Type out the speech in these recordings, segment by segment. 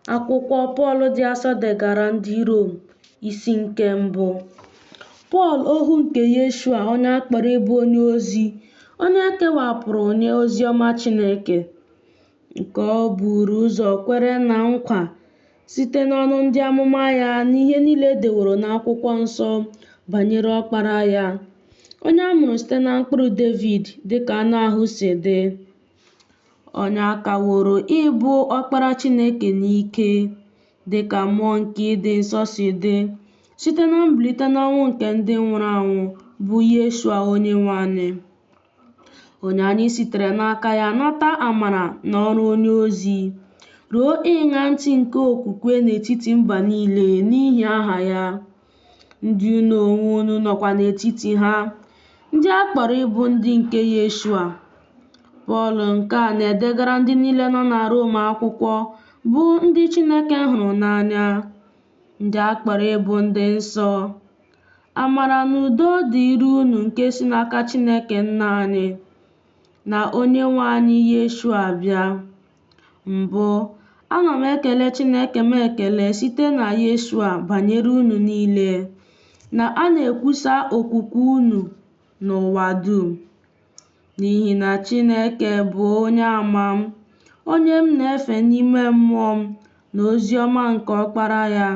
Akwụkwọ Pọl dị asọ degara ndị Rom, isi nke mbụ. Pọl, ohu nke Yeshua, onye a kpọrọ ịbụ onye ozi, onye e kewapụrụ nye ozi ọma Chineke, nke o buru ụzọ kwere na nkwa site n'ọnụ ndị amụma ya n'ihe niile e deworo n'akwụkwọ nsọ banyere ọkpara ya, onye a mụrụ site na mkpụrụ Devid dịka anụ ahụ si dị, onye a kaworo ịbụ ọkpara Chineke n'ike, dị ka mmụọ nke ịdị nsọ si dị, site na mbilite n'ọnwụ nke ndị nwụrụ anwụ, bụ Yeshua Onyenwe anyị, onye anyị sitere n'aka ya nata amara na ọrụ onye ozi, ruo ịṅa ntị nke okwukwe n'etiti mba niile n'ihi aha ya, ndị unu onwe unu nọkwa n'etiti ha, ndị a kpọrọ ịbụ ndị nke Yeshua. Pọl nke a na-edegara ndị niile nọ na Rom akwụkwọ, bụ ndị Chineke hụrụ n'anya, ndị a kpọrọ ịbụ ndị nsọ. Amara na udo dịrị unu nke si n'aka Chineke Nna anyị na Onyenwe anyị Yeshua bịa. Mbụ, ana m ekele Chineke m ekele site na Yeshua banyere unu niile, na a na-ekwusa okwukwe unu n'ụwa dum. N'ihi na Chineke bụ onye ama m, onye m na-efe n'ime mmụọ m na ozi ọma nke Ọkpara ya,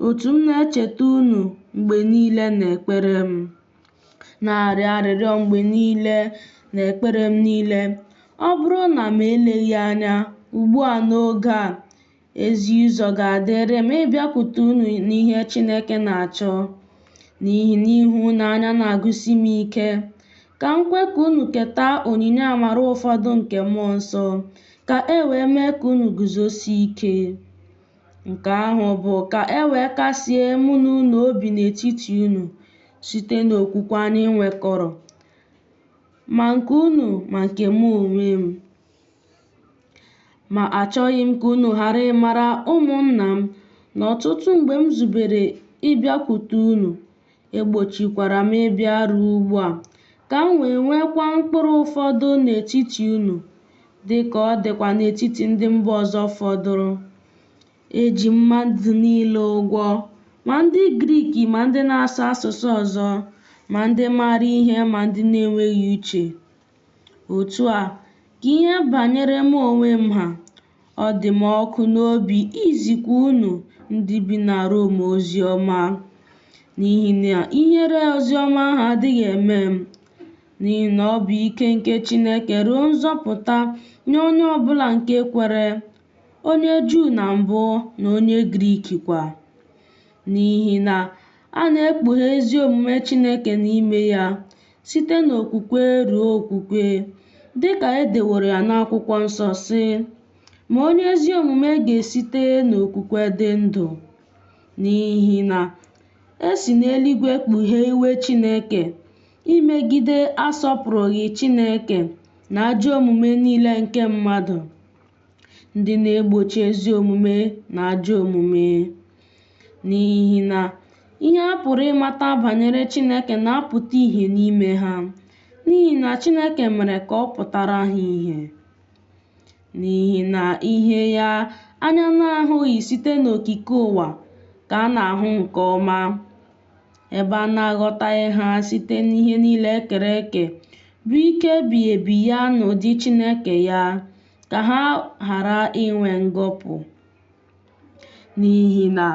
otu m na-echeta unu mgbe niile n'ekpere m, na-arịọ arịrịọ mgbe niile n'ekpere m niile, ọ bụrụ na ma eleghị anya, ugbu a n'oge a, ezi ụzọ ga-adịrị m ịbịakwute unu n'ihe Chineke na-achọ, n'ihi na ịhụ unu anya na-agụsi m ike, ka m kwe ka unu keta onyinye amara ụfọdụ nke Mmụọ Nsọ, ka e wee mee ka unu guzosie ike. Nke ahụ bụ ka e wee kasie mụ na unu obi n'etiti unu site n'okwukwe anyị nwekọrọ, ma nke unu ma nke mụ onwe m. Ma achọghị m ka unu ghara ịmara, ụmụnna m, na ọtụtụ mgbe m zubere ịbịakwute unu, egbochikwara m ịbịa ruo ugbu a, ka m wee nwekwa mkpụrụ ụfọdụ n'etiti unu, dị ka ọ dịkwa n'etiti ndị mba ọzọ fọdụrụ. Eji m mmadụ niile ụgwọ, ma ndị Grik ma ndị na-asụ asụsụ ọzọ, ma ndị maara ihe ma ndị na-enweghị uche. Otu a, ka ihe banyere mụ onwe m ha, ọ dị m ọkụ n'obi izikwa unu ndị bi na Rom ozi ọma. N'ihi na ihere ozi ọma ahụ adịghị eme m, n'ihi na ọ bụ ike nke Chineke ruo nzọpụta nye onye ọbụla nke kwere, onye Juu na mbụ na onye Grik kwa. N'ihi na a na-ekpughe ezi omume Chineke n'ime ya, site n'okwukwe ruo okwukwe, dị ka e deworo ya n'akwụkwọ nsọ sị, Ma onye ezi omume ga-esite n'okwukwe dị ndụ. N'ihi na e si n'eluigwe kpughee iwe Chineke imegide asọpụrụghị Chineke na ajọ omume niile nke mmadụ, ndị na-egbochi ezi omume na ajọ omume. N'ihi na ihe a pụrụ ịmata banyere Chineke na-apụta ìhè n'ime ha, n'ihi na Chineke mere ka ọ pụtara ha ìhè. N'ihi na ihe ya anya na-ahụghị site n'okike ụwa ka a na-ahụ nke ọma, ebe a na-aghọtaghị ha site n'ihe niile e kere eke, bụ ike ebighị ebi ya na ụdị Chineke ya, ka ha ghara inwe ngọpụ. N'ihi na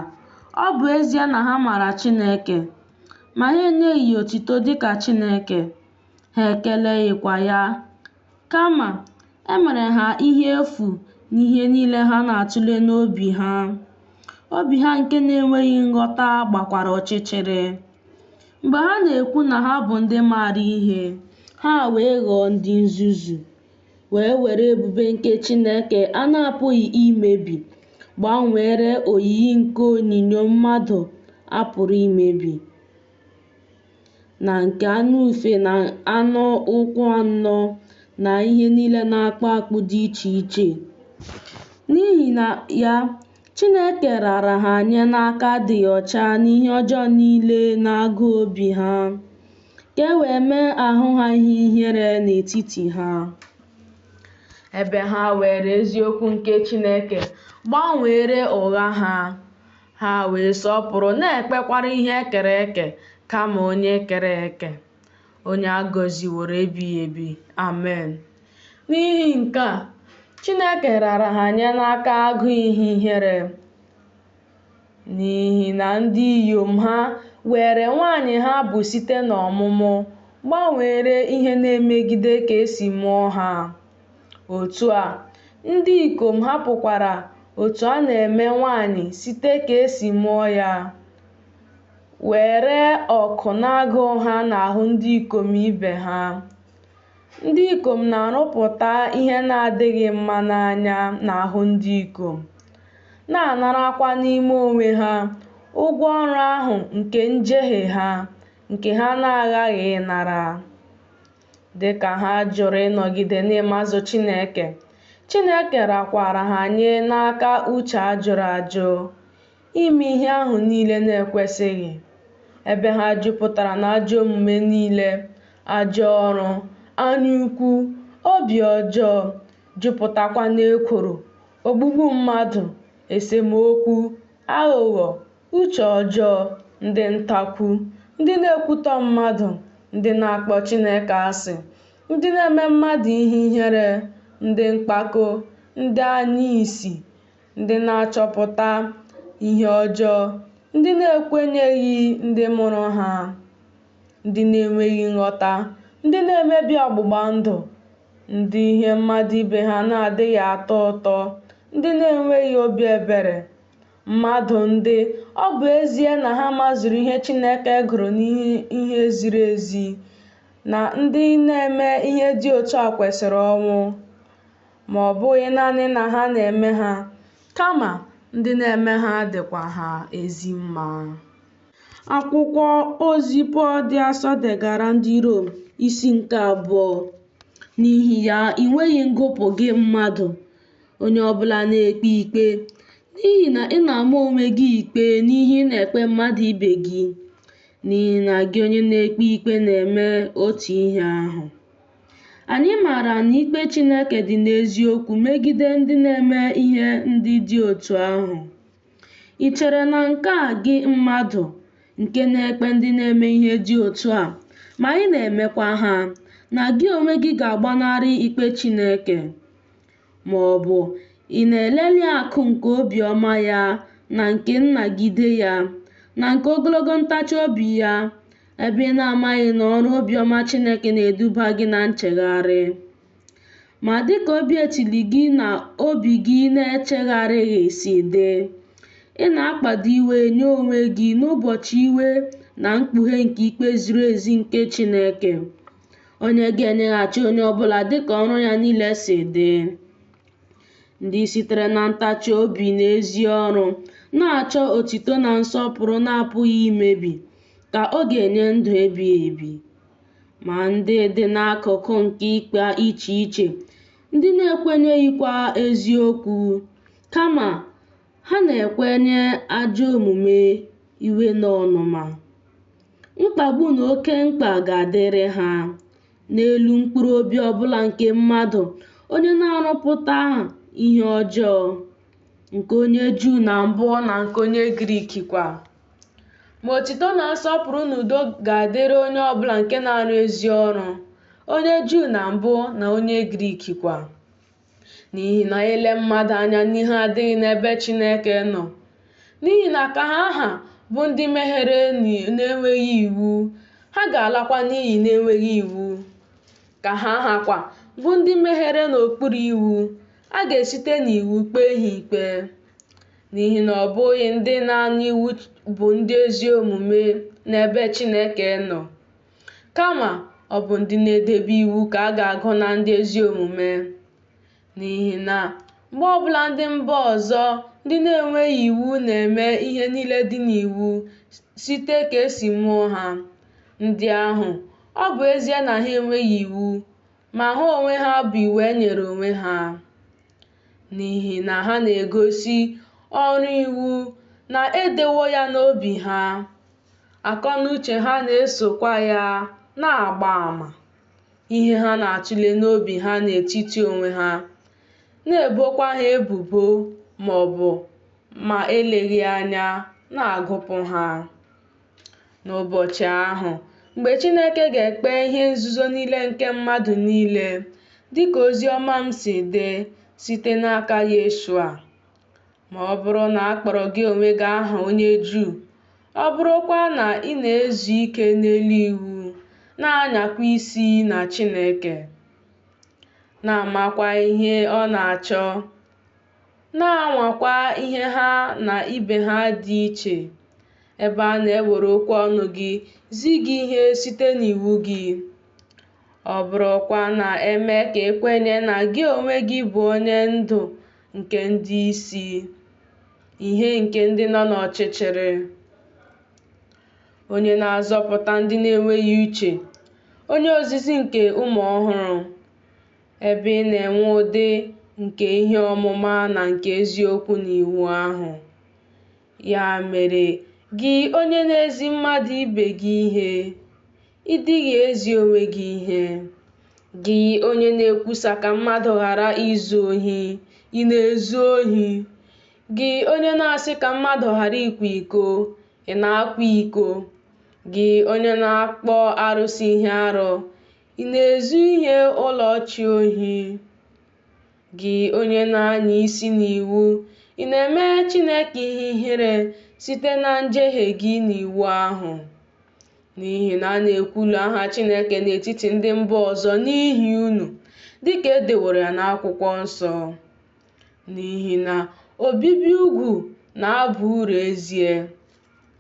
ọ bụ ezie na ha maara Chineke, ma ha enyeghị ya otuto dịka Chineke, ha ekeleghịkwa ya. Kama, e mere ha ihe efu n'ihe niile ha na-atụle n'obi ha. Obi ha nke na-enweghị nghọta gbakwara ọchịchịrị. Mgbe ha na-ekwu na ha bụ ndị maara ihe, ha wee ghọọ ndị nzuzu, wee were ebube nke Chineke a na-apụghị imebi gbanwere oyiyi nke onyinyo mmadụ a pụrụ imebi, na nke anụ ufe na anụ ụkwụ anọ na ihe niile na-akpụ akpụ dị iche iche. N'ihi na ya, Chineke rara ha nye n'aka adịghị ọcha n'ihe ọjọọ niile na-agụ obi ha, ka e wee mee ahụ ha ihe ihere n'etiti ha. Ebe ha weere eziokwu nke Chineke gbanwere ụgha ha. Ha wee sọpụrụ na-ekpekwara ihe e kere eke kama onye kere eke, onye a gọziworo ebighị ebi. Amen. N'ihi nke a, Chineke rara ha nye n'aka agụụ ihe ihere. N'ihi na ndị inyom ha weere nwanyị ha bụ site n'ọmụmụ gbanwere ihe na-emegide ka e si mụọ ha. Otu a, ndị ikom hapụkwara otu a na-eme nwanyị site ka e si mụọ ya, were ọkụ na-agụ ha n'ahụ ndị ikom ibe ha. Ndị ikom na-arụpụta ihe na-adịghị mma n'anya n'ahụ ndị ikom, na-anarakwa n'ime onwe ha ụgwọ ọrụ ahụ nke njehie ha nke ha na-aghaghị ịnara. Dị ka ha jụrụ ịnọgide n'ịmazụ Chineke, Chineke rakwara ha nye n'aka uche a jụrụ ajụ, ime ihe ahụ niile na-ekwesịghị, ebe ha jupụtara n'ajọ omume niile, ajọ ọrụ, anyaukwu, obi ọjọọ, jupụtakwa n'ekworo, ogbugbu mmadụ, esemokwu, aghụghọ, uche ọjọọ, ndị ntakwu, ndị na-ekwutọ mmadụ, ndị na-akpọ Chineke asị, ndị na-eme mmadụ ihe ihere, ndị mpako, ndị anya isi, ndị na-achọpụta ihe ọjọọ, ndị na-ekwenyeghị ndị mụrụ ha, ndị na-enweghị nghọta, ndị na-emebi ọgbụgba ndụ, ndị ihe mmadụ ibe ha na-adịghị atọ ụtọ, ndị na-enweghị obi ebere, mmadụ ndị, ọ bụ ezie na ha mazuru ihe Chineke gụrụ n'ihe ziri ezi, na ndị na-eme ihe dị otu a kwesịrị ọnwụ, ma ọ bụghị naanị na ha na-eme ha, kama ndị na-eme ha dịkwa ha ezi mma. Akwụkwọ ozi Pọl dị asọ degara ndị Rom, isi nke abụọ. N'ihi ya, i nweghị ngọpụ gị mmadụ, onye ọbụla na-ekpe ikpe, n'ihi na ị na-ama onwe gị ikpe n'ihe ị na-ekpe mmadụ ibe gị, n'ihi na gị onye na-ekpe ikpe na-eme otu ihe ahụ. Anyị maara na ikpe Chineke dị n'eziokwu megide ndị na-eme ihe ndị dị otu ahụ. I chere na nke a gị mmadụ nke na-ekpe ndị na-eme ihe dị otu a, ma ị na-emekwa ha, na gị onwe gị ga-agbanarị ikpe Chineke? Ma ọ bụ ị na-elelị akụ nke obiọma ya na nke nnagide ya, na nke ogologo ntachi obi ya, ebe ị na-amaghị na ọrụ obiọma Chineke na-eduba gị na nchegharị? Ma dịka obi etili gị na obi gị na-echegharịghị si dị, ị na-akpado iwe nye onwe gị n'ụbọchị iwe na mkpughe nke ikpe ziri ezi nke Chineke, onye ga-enyeghachi onye ọbụla dịka ọrụ ya niile si dị. Ndị sitere na ntachi obi na ezi ọrụ na-achọ otito na nsọpụrụ na-apụghị imebi ka ọ ga-enye ndụ ebighị ebi. Ma ndị dị n'akụkụ nke ikpe iche iche, ndị na-ekwenyeghịkwa eziokwu, kama ha na-ekwenye ajọ omume, iwe na ọnụma, mkpagbu na oke mkpa ga-adịrị ha n'elu mkpụrụ obi ọbụla nke mmadụ onye na-arụpụta ihe ọjọọ, nke onye Juu na mbụ na nke onye Grik kwa. Ma otito na nsọpụrụ na udo ga-adịrị onye ọbụla nke na-arụ ezi ọrụ, onye Juu na mbụ na onye Grik kwa. N'ihi na ile mmadụ anya n'ihu adịghị n'ebe Chineke nọ. N'ihi na ka ha ha bụ ndị mehiere na-enweghị iwu, ha ga-alakwa n'iyi na-enweghị iwu. Ka ha ha kwa bụ ndị mehiere n'okpuru iwu, a ga-esite n'iwu kpee ha ikpe. N'ihi na ọ bụghị ndị na-anụ iwu bụ ndị ezi omume n'ebe Chineke nọ, kama ọ bụ ndị na-edebe iwu ka a ga-agụ na ndị ezi omume. N'ihi na mgbe ọbụla ndị mba ọzọ ndị na-enweghị iwu na-eme ihe niile dị n'iwu site ka e si mụọ ha, ndị ahụ, ọ bụ ezie na ha enweghị iwu, ma ha onwe ha bụ iwu e nyere onwe ha. N'ihi na ha na-egosi ọrụ iwu na e dewo ya n'obi ha, akọnuche ha na-esokwa ya na-agba ama, ihe ha na-atụle n'obi ha n'etiti onwe ha, na-ebokwa ha ebubo ma ọ bụ ma eleghị anya na-agụpụ ha. N'ụbọchị ahụ, mgbe Chineke ga-ekpe ihe nzuzo niile nke mmadụ niile, dịka ozi ọma m si dị site n'aka Yeshua. Ma ọ bụrụ na a kpọrọ gị onwe gị aha onye Juu, ọ bụrụkwa na ị na-ezu ike n'elu iwu, na-anyakwa isi na Chineke, na-amakwa ihe ọ na-achọ, na-anwakwa ihe ha na ibe ha dị iche, ebe a na-ewere okwu ọnụ gị zi gị ihe site n'iwu gị. Ọ bụrụkwa na eme ka ị kwenye na gị onwe gị bụ onye ndu nke ndị isi, ihe nke ndị nọ n'ọchịchịrị, onye na-azọpụta ndị na-enweghị uche, onye ozizi nke ụmụ ọhụrụ, ebe ị na-enwe ụdị nke ihe ọmụma na nke eziokwu n'iwu ahụ. Ya mere, gị onye na-ezi mmadụ ibe gị ihe, ị dịghị ezi onwe gị ihe. Gị onye na-ekwusa ka mmadụ ghara izu ohi, ị na-ezu ohi? Gị onye na-asị ka mmadụ ghara ịkwa iko, ị na-akwa iko? Gị onye na-akpọ arụsị ihe arụ, ị na-ezu ihe ụlọ chi ohi? Gị onye na-anya isi n'iwu, ị na-eme Chineke ihe ihere site na njehie gị n'iwu ahụ? N'ihi na a na-ekwulu aha Chineke n'etiti ndị mba ọzọ n'ihi unu, dịka e deworo ya n'akwụkwọ nsọ. N'ihi na obibi ugwu na-aba uru ezie,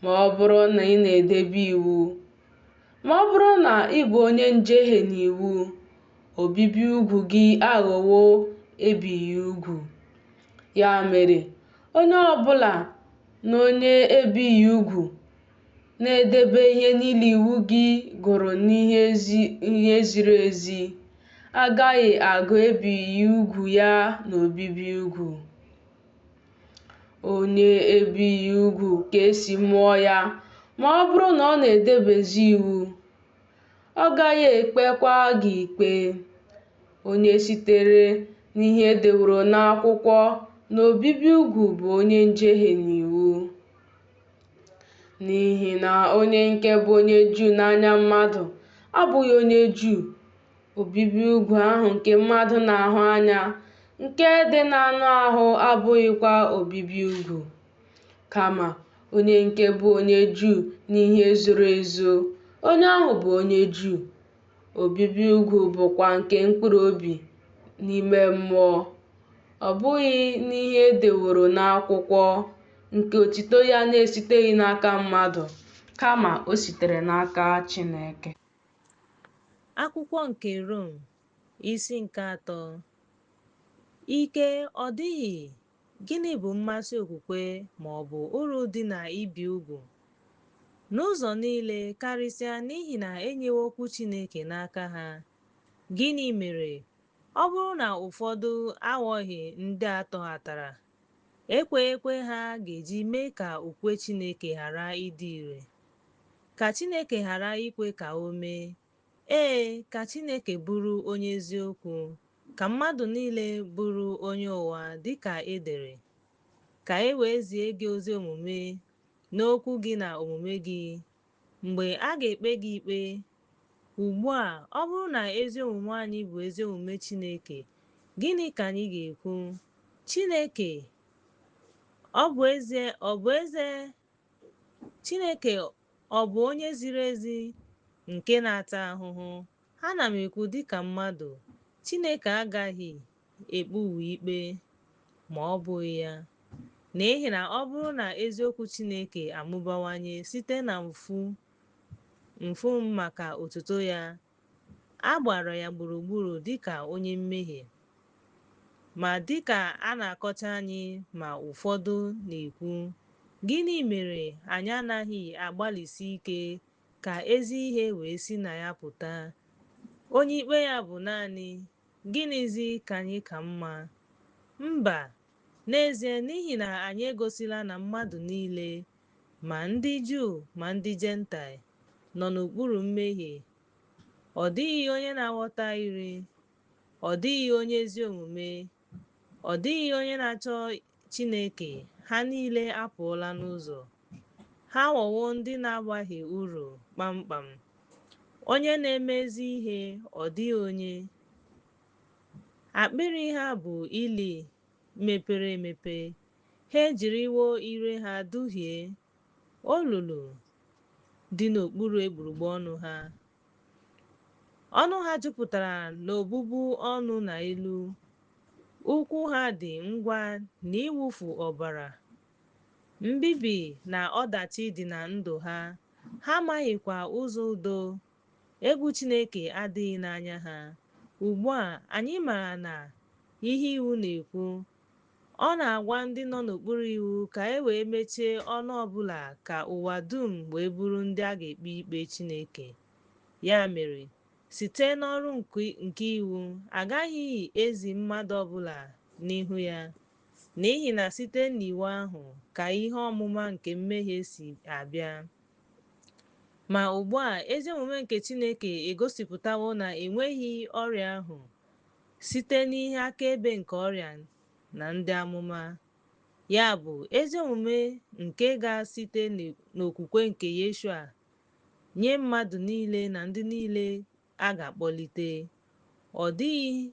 ma ọ bụrụ na ị na-edebe iwu. Ma ọ bụrụ na ị bụ onye njehie n'iwu, obibi ugwu gị aghọwo ebighị ugwu. Ya mere, onye ọbụla na onye ebighị ugwu na-edebe ihe niile iwu gị gụrụ n'ihe ziri ezi, agaghị agụ ebighị ugwu ya n'obibi ugwu. Onye ebighị ugwu ka esi mụọ ya, ma ọ bụrụ na ọ na-edebezi iwu, ọ gaghị ekpekwa gị ikpe. Onye sitere n'ihe edeworo n'akwụkwọ na obibi ugwu bụ onye njehie n'iwu. N'ihi na onye nke bụ onye Juu n'anya mmadụ abụghị onye Juu, obibi ugwu ahụ nke mmadụ na-ahụ anya, nke dị n'anụ ahụ abụghịkwa obibi ugwu. Kama onye nke bụ onye Juu n'ihe zoro ezo, onye ahụ bụ onye Juu. Obibi ugwu bụkwa nke mkpụrụ obi n'ime mmụọ, ọ bụghị n'ihe edeworo n'akwụkwọ, nke otito ya na-esiteghị n'aka mmadụ, kama o sitere n'aka Chineke. Akwụkwọ nke Rom, isi nke atọ. Ike ọ dịghị? Gịnị bụ mmasị okwukwe ma ọ bụ uru dị na ibi ugwu? N'ụzọ niile, karịsịa n'ihi na e nyewo okwu Chineke n'aka ha. Gịnị mere, ọ bụrụ na ụfọdụ aghọghị ndị a tọghatara, ekweghị ekwe ha ga-eji mee ka okwukwe Chineke ghara ịdị ire? Ka Chineke ghara ikwe ka o mee. Ee, ka Chineke bụrụ onye eziokwu, ka mmadụ niile bụrụ onye ụgha, dịka e dere: Ka e wee zie gị ezi omume n'okwu gị na omume gị, mgbe a ga-ekpe gị ikpe. Ugbu a, ọ bụrụ na ezi omume anyị bụ ezi omume Chineke, gịnị ka anyị ga-ekwu? Chineke ọ bụ eze ọ bụ eze Chineke ọ bụ onye ziri ezi nke na-ata ahụhụ? Ana m ekwu dịka mmadụ, Chineke agaghị ekpe ụwa ikpe ma ọ bụghị ya. N'ihi na ọ bụrụ na eziokwu Chineke amụbawanye site na mfu m maka otuto ya, a gbara ya gburugburu dịka onye mmehie. Ma dịka a na-akọcha anyị ma ụfọdụ na-ekwu, gịnị mere anyị anaghị agbalịsi ike ka ezi ihe wee si na ya pụta? Onye ikpe ya bụ naanị, gịnịzi ka anyị ka mma? Mba, n'ezie, n'ihi na anyị egosila na mmadụ niile, ma ndị Juu ma ndị Jentaịl, nọ n'okpuru mmehie. Ọ dịghị onye na-aghọta iri, ọ dịghị onye ezi omume, ọ dịghị onye na-achọ Chineke, ha niile apụọla n'ụzọ. Ha aghọwo ndị na-abaghị uru kpamkpam. Onye na-eme ezi ihe, ọ dịghị onye. Akpịrị ha bụ ili mepere emepe. Ha ejiriwo ire ha duhie. Olulu dị n'okpuru egbugbere ọnụ ha. Ọnụ ha jupụtara n'obụbụ ọnụ na ilu. Ụkwụ ha dị ngwa n'ịwụfu ọbara. Mbibi na ọdachi dị na ndụ ha. Ha amaghịkwa ụzọ udo. Egwu Chineke adịghị n'anya ha. Ugbu a, anyị maara na ihe iwu na-ekwu. Ọ na-agwa ndị nọ n'okpuru iwu ka e wee mechie ọnụ ọbụla ka ụwa dum wee bụrụ ndị a ga-ekpe ikpe Chineke. Ya mere, site n'ọrụ nke iwu, agaghị ezi mmadụ ọbụla n'ihu ya, n'ihi na site n'iwu ahụ ka ihe ọmụma nke mmehie si abịa. Ma ugbu a, ezi omume nke Chineke egosipụtawo na enweghị ọrịa ahụ site n'ihe akaebe nke ọrịa na ndị amụma. Ya bụ, ezi omume nke ga-site n'okwukwe nke Yeshua nye mmadụ niile na ndị niile a ga-akpọlite. Ọ dịghị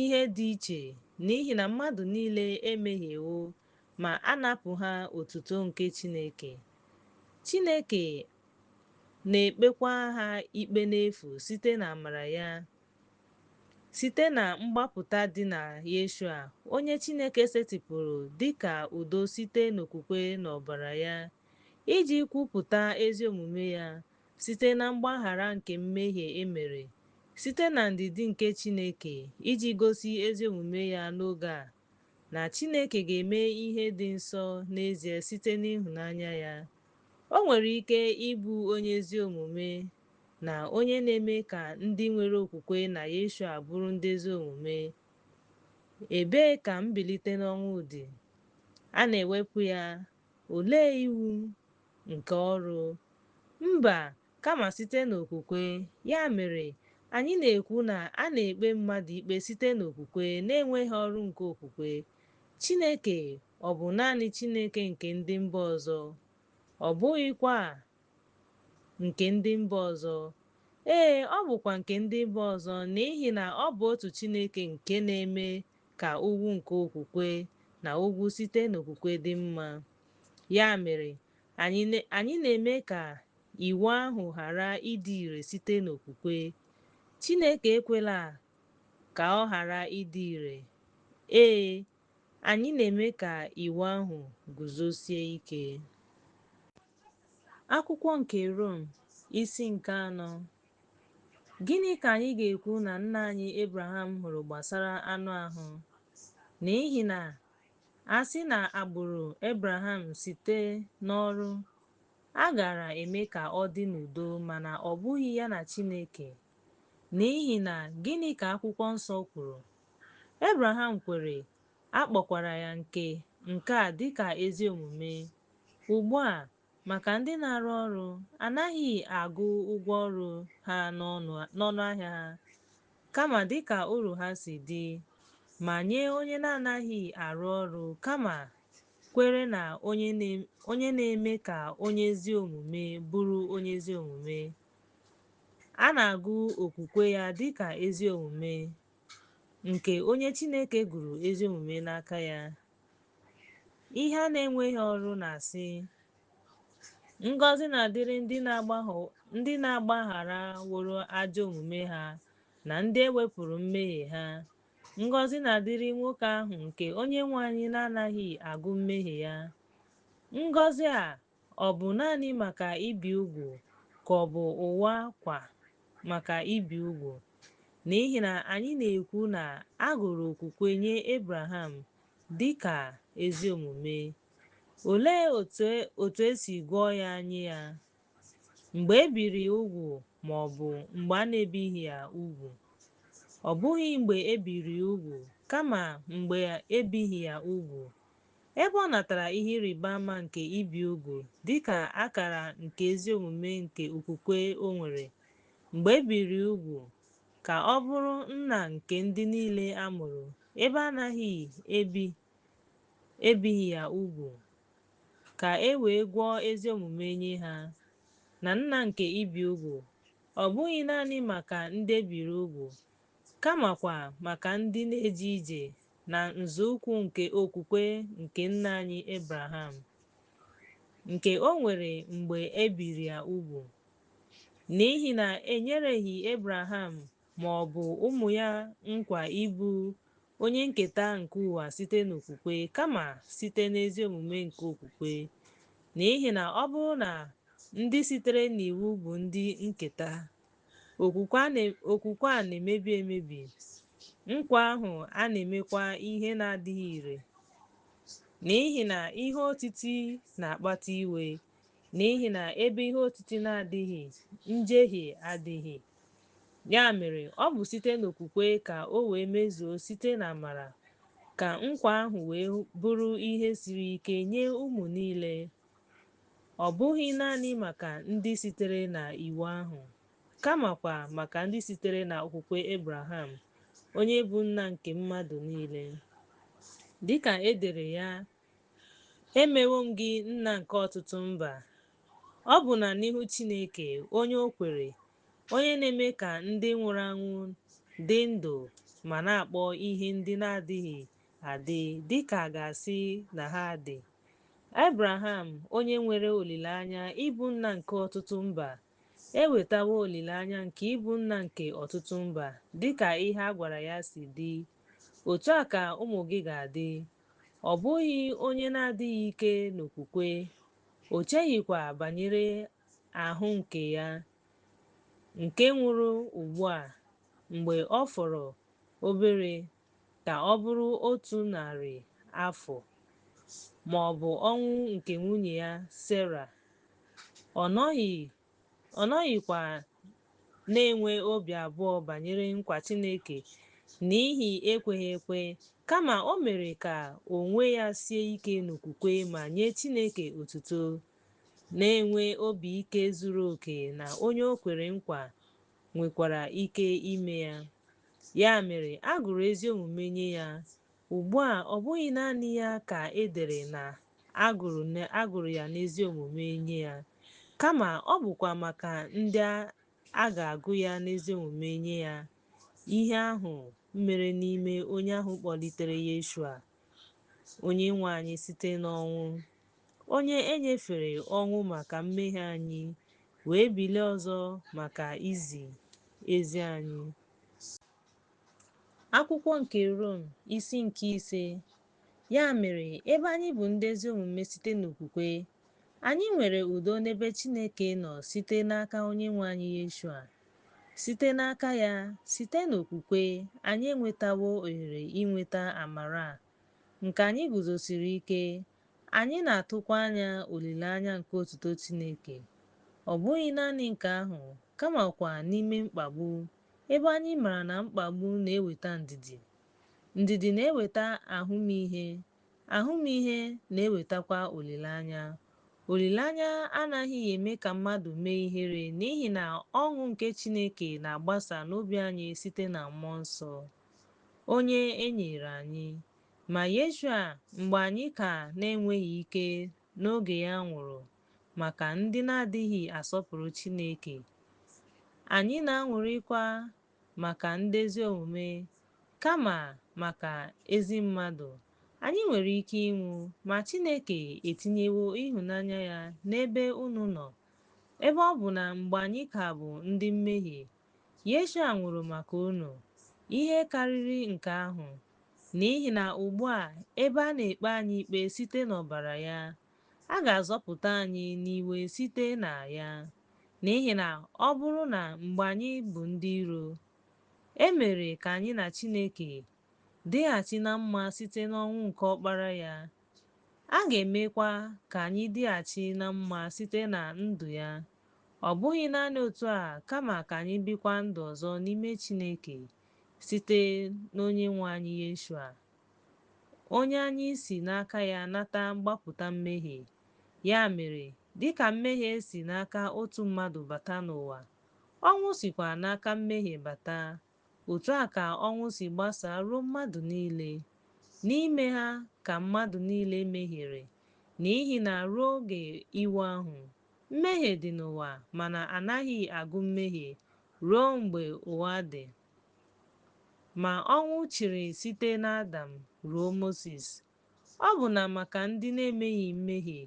ihe dị iche, n'ihi na mmadụ niile emehiewo ma a napụ ha otuto nke Chineke. Chineke na-ekpekwa ha ikpe n'efu site n'amara ya, site na mgbapụta dị na Yeshua, onye Chineke setịpụrụ dị ka udo site n'okwukwe n'ọbara ya, iji kwupụta ezi omume ya site na mgbaghara nke mmehie e mere, site na ndidi nke Chineke iji gosi ezi omume ya n'oge a, na Chineke ga-eme ihe dị nsọ n'ezie site n'ịhụnanya ya. O nwere ike ịbụ onye ezi omume na onye na-eme ka ndị nwere okwukwe na Yeshua bụrụ ndị ezi omume. Ebee ka mbilite n'ọnwụ dị? A na-ewepụ ya. Olee iwu nke ọrụ? Mba, kama site n'okwukwe. Ya mere, anyị na-ekwu na a na-ekpe mmadụ ikpe site n'okwukwe, na-enweghị ọrụ nke okwukwe. Chineke ọ bụ naanị Chineke nke ndị mba ọzọ? Ọ bụghịkwa nke ndị mba ọzọ? Ee, ọ bụkwa nke ndị mba ọzọ, n'ihi na ọ bụ otu Chineke nke na-eme ka ugwu nke okwukwe na ugwu site n'okwukwe dị mma. Ya mere, anyị na-eme ka iwu ahụ ghara ịdị ire site n'okwukwe. Chineke ekwela ka ọ ghara ịdị ire. Ee, anyị na-eme ka iwu ahụ guzosie ike. Akwụkwọ nke Rom, isi nke 4. Gịnị ka anyị ga-ekwu na nna anyị Ebraham hụrụ gbasara anụ ahụ? N'ihi na a sị na agbụrụ Ebraham site n'ọrụ, a gaara eme ka ọ dị n'udo mana ọ bụghị ya na Chineke. N'ihi na gịnị ka akwụkwọ nsọ kwuru? Ebraham kwere, a kpọkwara ya nke a dịka ezi omume. Ugbu a, maka ndị na-arụ ọrụ, anaghị agụ ụgwọ ọrụ ha n'ọnụ ahịa ha, kama dịka uru ha si dị. Ma nye onye na-anaghị arụ ọrụ, kama kwere na onye na-eme ka onye ezi omume bụrụ onye ezi omume, a na-agụ okwukwe ya dịka ezi omume, nke onye Chineke gụrụ ezi omume n'aka ya. Ihe a na-enweghị ọrụ na-asị, ngọzi na-adịrị ndị na-agbagharaworo ajọ omume ha na ndị e wepụrụ mmehie ha. Ngọzi na-adịrị nwoke ahụ nke Onyenwe anyị na-anaghị agụ mmehie ya. Ngọzi a ọ bụ naanị maka ibi ugwu, ka ọ bụ ụwa kwa maka ibi ugwu? N'ihi na anyị na-ekwu na a gụrụ okwukwe nye Ebraham dị ka ezi omume. Olee otu e si gụọ ya nye ya? Mgbe e biri ya ugwu ma ọ bụ mgbe a na-ebighị ya ugwu? Ọ bụghị mgbe e biri ya ugwu, kama mgbe ebighị ya ugwu. Ebe ọ natara ihe ịrịba ama nke ibi ugwu dị ka akara nke ezi omume nke okwukwe o nwere mgbe e biri ugwu, ka ọ bụrụ nna nke ndị niile a mụrụ, ebe anaghị ebi ebighị ya ugwu, ka e wee gwọọ ezi omume nye ha, na nna nke ibi ugwu, ọ bụghị naanị maka ndị e biri ugwu, kamakwa maka ndị na-eje ije na nzọụkwụ nke okwukwe nke nna anyị Ebraham, nke o nwere mgbe e biri ya ugwu. N'ihi na e nyereghị Ebraham ma ọ bụ ụmụ ya nkwa ịbụ onye nketa nke ụwa site n'okwukwe, kama site n'ezi omume nke okwukwe. N'ihi na ọ bụrụ na ndị sitere n'iwu bụ ndị nketa, okwukwe a na-emebi emebi, nkwa ahụ a na-emekwa ihe na-adịghị ire. N'ihi na ihe otiti na-akpata iwe, n'ihi na ebe ihe otiti na-adịghị, njehie adịghị. Ya mere, ọ bụ site n'okwukwe ka o wee mezuo site n'amara, ka nkwa ahụ wee bụrụ ihe siri ike nye ụmụ niile, ọ bụghị naanị maka ndị sitere na iwu ahụ, kamakwa maka ndị sitere na okwukwe Ebraham, onye bụ nna nke mmadụ niile. Dịka e dere ya, emewo m gị nna nke ọtụtụ mba. Ọ bụ na n'ihu Chineke, onye o kwere, onye na-eme ka ndị nwụrụ anwụ dị ndụ ma na-akpọ ihe ndị na-adịghị adị dị ka a ga-asị na ha dị. Ebraham, onye nwere olileanya ịbụ nna nke ọtụtụ mba, ewetawo olileanya nke ịbụ nna nke ọtụtụ mba, dị ka ihe a gwara ya si dị: Otu a ka ụmụ gị ga-adị. Ọ bụghị onye na-adịghị ike n'okwukwe, o cheghịkwa banyere ahụ nke ya, nke nwụrụ ugbu a mgbe ọ fọrọ obere ka ọ bụrụ 100 afọ, ma ọ bụ ọnwụ nke nwunye ya Sera. Ọ nọghịkwa na-enwe obi abụọ banyere nkwa Chineke n'ihi ekweghị ekwe, kama o mere ka onwe ya sie ike n'okwukwe ma nye Chineke otuto, na-enwe obi ike zuru oke na onye o kwere nkwa nwekwara ike ime ya. Ya mere, a gụrụ ezi omume nye ya. Ugbu a, ọ bụghị naanị ya ka e dere na a gụrụ ya n'ezi omume nye ya, kama ọ bụkwa maka ndị a ga-agụ ya n'ezi omume nye ya, ihe ahụ mere n'ime onye ahụ kpọlitere Yeshua, Onyenwe anyị site n'ọnwụ, onye e nyefere ọnwụ maka mmehie anyị, wee bilie ọzọ maka izi ezi anyị. Akwụkwọ nke Rom, isi nke 5. Ya mere, ebe anyị bụ ndị ezi omume site n'okwukwe, anyị nwere udo n'ebe Chineke nọ site n'aka Onyenwe anyị Yeshua. Site n'aka ya, site n'okwukwe, anyị enwetawo ohere inweta amara a, nke anyị guzosiri ike, anyị na-atụkwa anya olileanya nke otuto Chineke. Ọ bụghị naanị nke ahụ, kamakwa n'ime mkpagbu, ebe anyị maara na mkpagbu na-eweta ndidi, ndidi na-eweta ahụmịhe, ahụmịhe na-ewetakwa olileanya. Olileanya anaghị eme ka mmadụ mee ihere, n'ihi na ọṅụ nke Chineke na-agbasa n'obi anyị site na Mmụọ Nsọ, onye e nyere anyị. Ma Yeshua, mgbe anyị ka na-enweghị ike n'oge ya nwụrụ maka ndị na-adịghị asọpụrụ Chineke, anyị na-aṅụrịkwa maka ndị ezi omume, kama maka ezi mmadụ. Anyị nwere ike ịnwụ, ma Chineke etinyewo ịhụnanya ya n'ebe unu nọ, ebe ọ bụ na mgbe anyị ka bụ ndị mmehie, Yeshua nwụrụ maka unu. Ihe karịrị nke ahụ, n'ihi na ugbu a, ebe a na-ekpe anyị ikpe site n'ọbara ya, a ga-azọpụta anyị n'iwe site na ya. N'ihi na ọ bụrụ na mgbe anyị bụ ndị iro, e mere ka anyị na Chineke dịghachi na mma site n'ọnwụ nke Ọkpara ya, a ga-emekwa ka anyị dịghachi na mma site na ndụ ya. Ọ bụghị naanị otu a, kama ka anyị bikwa ndụ ọzọ n'ime Chineke site n'Onyenwe anyị Yeshua, onye anyị si n'aka ya nata mgbapụta mmehie. Ya mere, dịka mmehie si n'aka otu mmadụ bata n'ụwa, ọnwụ sikwa n'aka mmehie bata. Otu a ka ọnwụ si gbasaa ruo mmadụ niile, N'ime ha ka mmadụ niile mehiere, n'ihi na ruo oge iwu ahụ, mmehie dị n'ụwa, mana a naghị agụ mmehie ruo mgbe ụwa dị. Ma ọnwụ chịrị site n'Adam ruo Mosis, ọbụna maka ndị na-emeghị mmehie,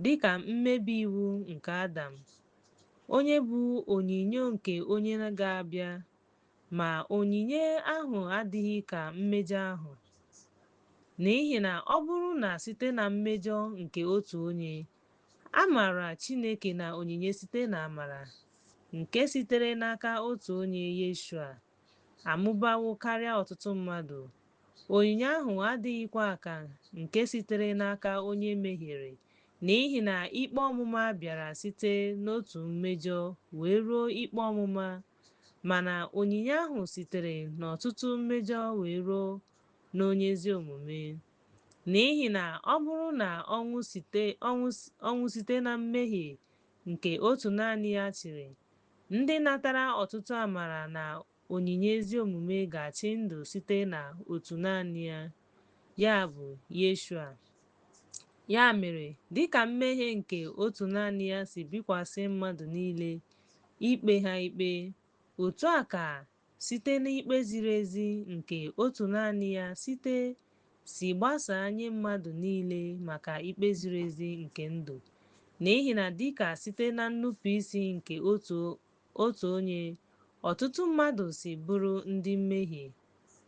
dịka mmebi iwu nke Adam, onye bụ onyinyo nke onye ga-abịa, ma onyinye ahụ adịghị ka mmejọ ahụ. N'ihi na ọ bụrụ na site na mmejọ nke otu onye, a mara Chineke na onyinye site na amara nke sitere n'aka otu onye Yeshua, amụbawo karịa ọtụtụ mmadụ. Onyinye ahụ adịghịkwa ka nke sitere n'aka onye mehiere, n'ihi na ikpe ọmụma bịara site n'otu mmejọ wee ruo ikpe ọmụma, mana onyinye ahụ sitere n'ọtụtụ mmejọ wee ruo n'onye ezi omume. N'ihi na ọ bụrụ na ọnwụ site na mmehie nke otu naanị ya chịrị, ndị natara ọtụtụ amara na onyinye ezi omume ga-achị ndụ site na otu naanị ya, ya bụ Yeshua. Ya mere, dịka mmehie nke otu naanị ya si bikwasị mmadụ niile ikpe ha ikpe, otu a ka site n'ikpe ziri ezi nke otu naanị ya site si gbasaa nye mmadụ niile maka ikpe ziri ezi nke ndụ. N'ihi na dịka site na nnupụisi nke otu onye ọtụtụ mmadụ si bụrụ ndị mmehie,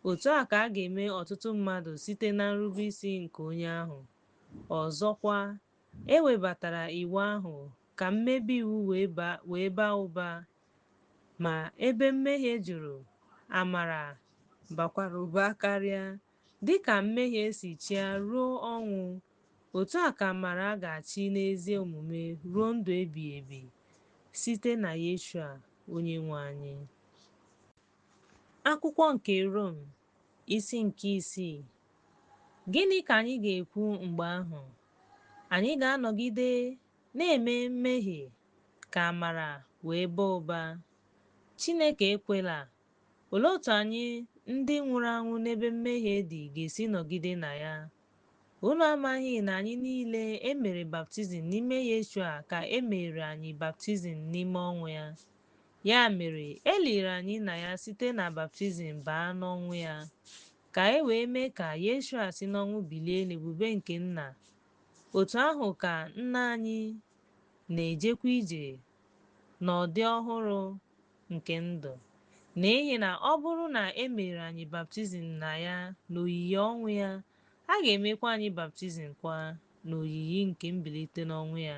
otu a ka a ga-eme ọtụtụ mmadụ site na nrubeisi nke onye ahụ. Ọzọkwa, e webatara iwu ahụ ka mmebi iwu wee baa ụba, ma ebe mmehie juru, amara bakwara ụba karịa. Dịka mmehie si chịa ruo ọnwụ, otu a ka amara ga-achị n'ezi omume ruo ndụ ebighị ebi site na Yeshua Onyenwe anyị. Akwụkwọ nke Rom, isi nke isii. Gịnị ka anyị ga-ekwu mgbe ahụ? Anyị ga-anọgide na-eme mmehie ka amara wee baa ụba? Chineke ekwela! Olee otu anyị ndị nwụrụ anwụ n'ebe mmehie dị ga-esi nọgide na ya? Unu amaghị na anyị niile e mere baptizim n'ime Yeshua ka e mere anyị baptizim n'ime ọnwụ ya? Ya mere, e liri anyị na ya site na baptizim baa n'ọnwụ ya, ka e wee mee ka Yeshua si n'ọnwụ bilie n'ebube nke Nna. Otu ahụ ka Nna anyị na-ejekwa ije n'ọdị ọhụrụ nke ndụ. N'ihi na ọ bụrụ na e mere anyị baptizim na ya n'oyiyi ọnwụ ya, a ga-emekwa anyị baptizim kwa n'oyiyi nke mbilite n'ọnwụ ya.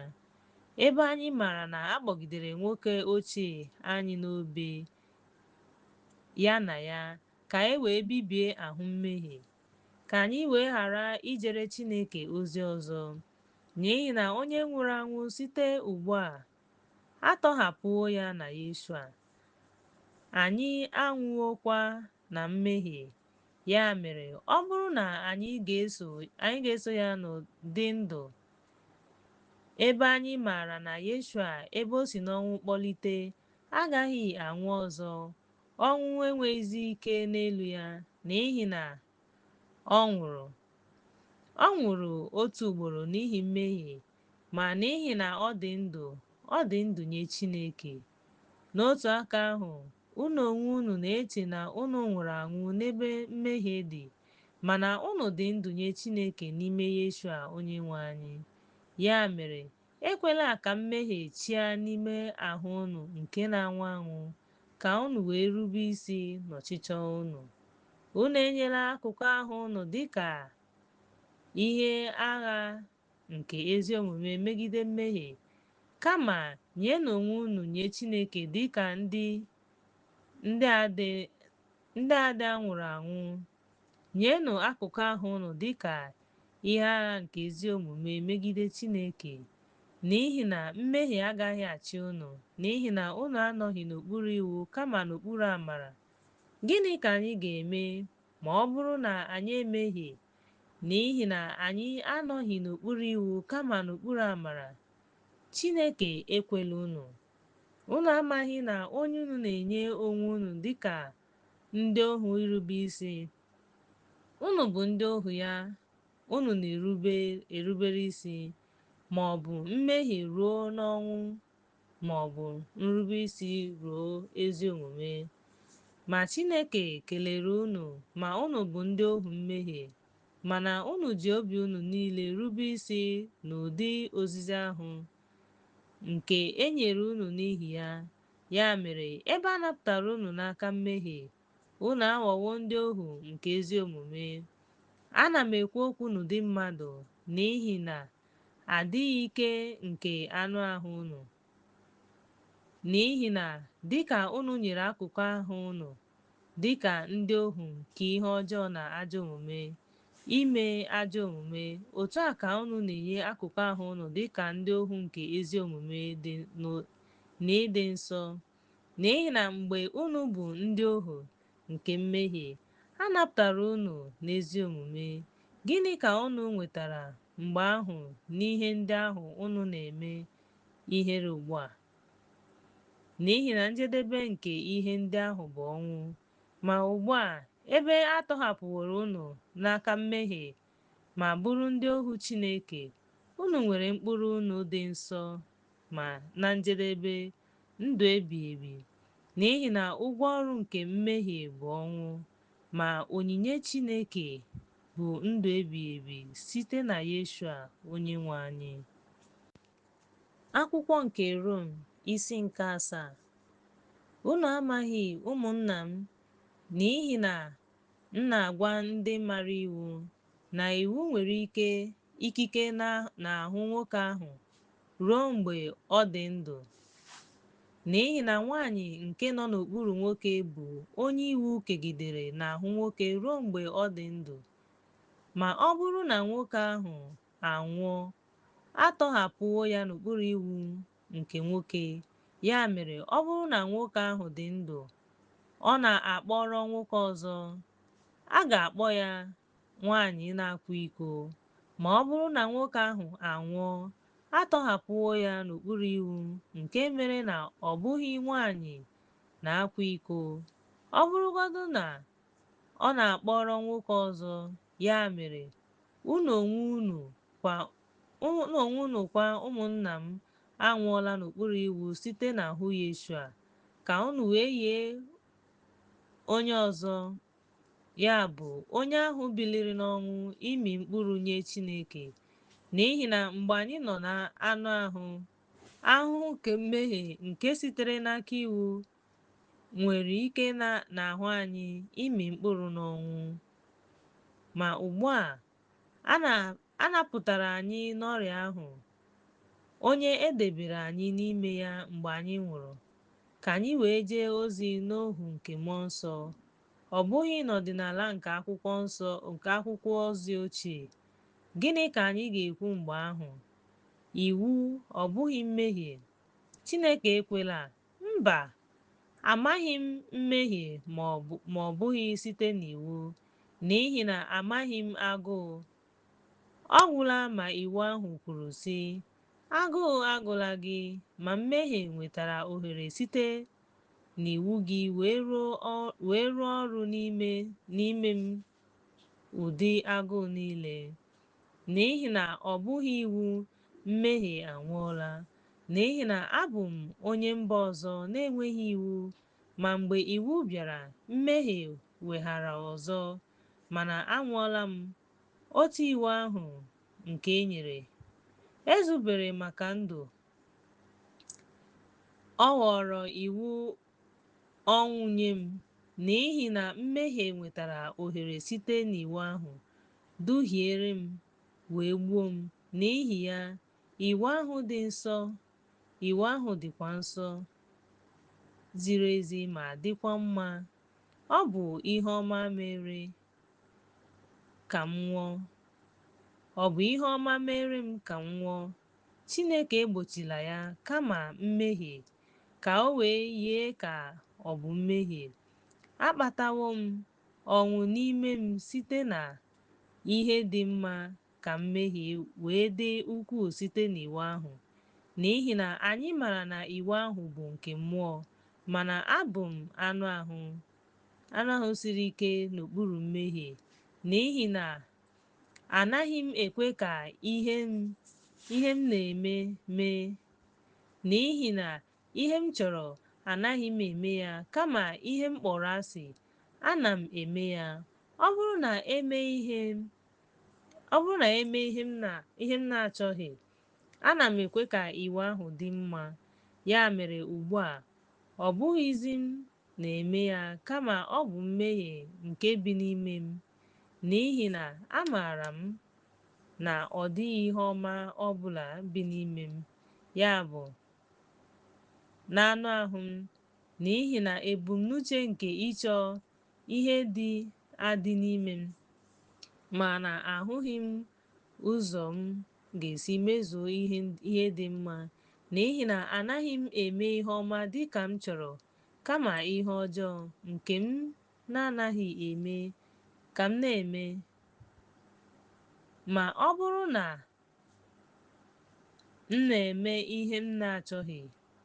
Ebe anyị maara na a kpọgidere nwoke ochie anyị n'obe ya na ya, ka e wee bibie ahụ mmehie, ka anyị wee ghara ijere Chineke ozi ọzọ. N'ihi na onye nwụrụ anwụ site ugbu a, a tọhapụwo ya na Yeshua. Anyị anwụwokwa na mmehie. Ya mere, ọ bụrụ na anyị ga-eso ya n'ụdị ndụ, ebe anyị maara na Yeshua, ebe o si n'ọnwụ kpọlite, agaghị anwụ ọzọ, ọnwụ enweghịzi ike n'elu ya, n'ihi na ọ nwụrụ. Ọ nwụrụ otu ugboro n'ihi mmehie, ma n'ihi na ọ dị ndụ, ọ dị ndụ nye Chineke. N'otu aka ahụ, unu onwe unu na-eche na unu nwụrụ anwụ n'ebe mmehie dị, mana unu dị ndụ nye Chineke n'ime Yeshua Onyenwe anyị. Ya mere, ekwela ka mmehie chịa n'ime ahụ unu nke na-anwụ anwụ, ka unu wee rube isi n'ọchịchọ unu. Unu enyela akụkụ ahụ unu dịka ihe agha nke ezi omume megide mmehie, kama nyenụ onwe unu nye Chineke dịka ndị a dị nwụrụ anwụ. Nyenụ akụkụ ahụ unu dịka ihe agha nke ezi omume megide Chineke, n'ihi na mmehie agaghị achị unu, n'ihi na unu anọghị n'okpuru iwu kama n'okpuru amara. Gịnị ka anyị ga-eme ma ọ bụrụ na anyị emehie, n'ihi na anyị anọghị n'okpuru iwu kama n'okpuru amara? Chineke ekwela unu. Unu amaghị na onye unu na-enye onwe unu dịka ndị ohu irube isi Unu bụ ndị ohu ya unu na-erubere isi, ma ọ bụ mmehie ruo n'ọnwụ ma ọ bụ nrube isi ruo ezi omume. Ma Chineke kelere unu ma unu bụ ndị ohu mmehie, mana unu ji obi unu niile rube isi n'ụdị ozizi ahụ nke e nyere unu n'ihi ya. Ya mere, ebe a napụtara unu n'aka mmehie, unu aghọwo ndị ohu nke ezi omume. Ana m ekwu okwu n'ụdị mmadụ n'ihi na adịghị ike nke anụ ahụ unu. N'ihi na dịka unu nyere akụkụ ahụ unu dịka ndị ohu nke ihe ọjọọ na ajọ omume, ime ajọ omume, otu a ka unu na-enye akụkụ ahụ unu dịka ndị ohu nke ezi omume na ịdị nsọ. N'ihi na mgbe unu bụ ndị ohu nke mmehie, a napụtara unu n'ezi omume. Gịnị ka unu nwetara mgbe ahụ n'ihe ndị ahụ unu na-eme ihere ugbu a? N'ihi na njedebe nke ihe ndị ahụ bụ ọnwụ. Ma ugbu a, ebe a tọhapụworo unu n'aka mmehie ma bụrụ ndị ohu Chineke, unu nwere mkpụrụ unu dị nsọ ma na njedebe, ndụ ebighị ebi. N'ihi na ụgwọ ọrụ nke mmehie bụ ọnwụ, ma onyinye Chineke bụ ndụ ebighị ebi site na Yeshua Onyenwe anyị. Akwụkwọ nke Rom, isi nke 7. Unu amaghị, ụmụnna m, n'ihi na m na-agwa ndị mara iwu, na iwu nwere ikike n'ahụ nwoke ahụ ruo mgbe ọ dị ndụ. N'ihi na nwaanyị nke nọ n'okpuru nwoke bụ onye iwu kegidere n'ahụ nwoke ruo mgbe ọ dị ndụ. Ma ọ bụrụ na nwoke ahụ anwụọ, a tọhapụwo ya n'okpuru iwu nke nwoke. Ya mere, ọ bụrụ na nwoke ahụ dị ndụ, ọ na-akpọrọ nwoke ọzọ, a ga-akpọ ya nwaanyị na-akwa iko. Ma ọ bụrụ na nwoke ahụ anwụọ, a tọhapụwo ya n'okpuru iwu nke mere na ọ bụghị nwaanyị na-akwa iko. Ọ bụrụgodị na ọ na-akpọrọ nwoke ọzọ, ya mere, unu onwe unu kwa ụmụnna m anwụọla n'okpuru iwu site n'ahụ Yeshua, ka unu wee yie onye ọzọ, ya bụ, onye ahụ biliri n'ọnwụ ịmị mkpụrụ nye Chineke. N'ihi na mgbe anyị nọ n'anụ ahụ, ahụhụ nke mmehie nke sitere n'aka iwu nwere ike n'ahụ anyị ịmị mkpụrụ n'ọnwụ. Ma ugbu a, a napụtara anyị n'ọrịa ahụ, onye e debere anyị n'ime ya mgbe anyị nwụrụ, ka anyị wee jee ozi n'ohu nke Mmụọ Nsọ, ọ bụghị n'ọdịnala nke akwụkwọ nsọ nke akwụkwọ ozi ochie. Gịnị ka anyị ga-ekwu mgbe ahụ? Iwu ọ bụghị mmehie? Chineke ekwela! Mba! Amaghị m mmehie ma ọ bụghị site n'iwu, n'ihi na amaghị m agụụ. Ọ gwụla ma iwu ahụ kwuru sị, Agụụ agụla gị, ma mmehie nwetara ohere site n'iwu gị wee rụọ ọrụ n'ime m ụdị agụụ niile. N'ihi na ọ bụghị iwu, mmehie anwụọla. N'ihi na abụ m onye mba ọzọ na-enweghị iwu, ma mgbe iwu bịara, mmehie weghara ọzọ, mana anwụọla m. Otu iwu ahụ nke e nyere, ezubere maka ndụ, ọ ghọrọ iwu ọnwụ nye m, n'ihi na mmehie nwetara ohere site n'iwu ahụ, duhiere m, wee gbuo m. N'ihi ya, iwu ahụ dị nsọ, iwu ahụ dịkwa nsọ, ziri ezi ma dịkwa mma. Ọ bụ ihe ọma mere ka m nwụọ. Ọ bụ ihe ọma mere m ka m nwụọ. Chineke egbochila ya, kama mmehie, ka o wee yie ka ọ bụ mmehie. Akpatawo m ọnwụ n'ime m site na ihe dị mma ka mmehie wee dị ukwuu site n'iwu ahụ. N'ihi na anyị maara na iwu ahụ bụ nke mmụọ, mana abụ m anụ ahụ siri ike n'okpuru mmehie. N'ihi na anaghị m ekwe ka ihe m na-eme mee. N'ihi na ihe m chọrọ anaghị m eme ya, kama ihe m kpọrọ asị, ana m eme ya. Ọ bụrụ na eme ihe m na-achọghị, ana m ekwe ka iwu ahụ dị mma. Ya mere ugbu a, ọ bụghịzi m na-eme ya, kama ọ bụ mmehie nke bi n'ime m. N'ihi na amaara m na ọ dịghị ihe ọma ọ bụla bi n'ime m, ya bụ, n'anụ ahụ m, n'ihi na ebumnuche nke ịchọ ihe dị adị n'ime m, mana ahụghị m ụzọ m ga-esi mezuo ihe dị mma, n'ihi na anaghị m eme ihe ọma dị ka m chọrọ, kama ihe ọjọọ nke m na-anaghị eme ka m na-eme. Ma ọ bụrụ na m na-eme ihe m na-achọghị,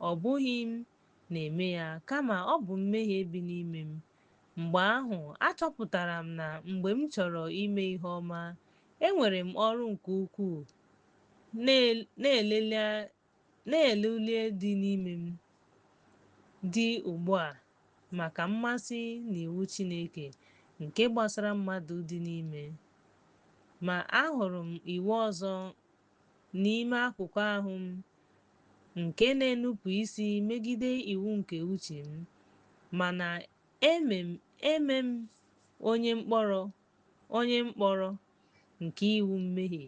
ọ bụghị m na-eme ya, kama ọ bụ mmehie bi n'ime m. Mgbe ahụ, achọpụtara m na mgbe m chọrọ ime ihe ọma, enwere m ọrụ nke ukwuu na-elele dị n'ime m dị ugbu a maka mmasị n'iwu Chineke nke gbasara mmadụ dị n'ime. Ma ahụrụ m iwu ọzọ n'ime akụkụ ahụ m nke na-enupụ isi megide iwu nke uche m, mana eme m onye mkpọrọ nke iwu mmehie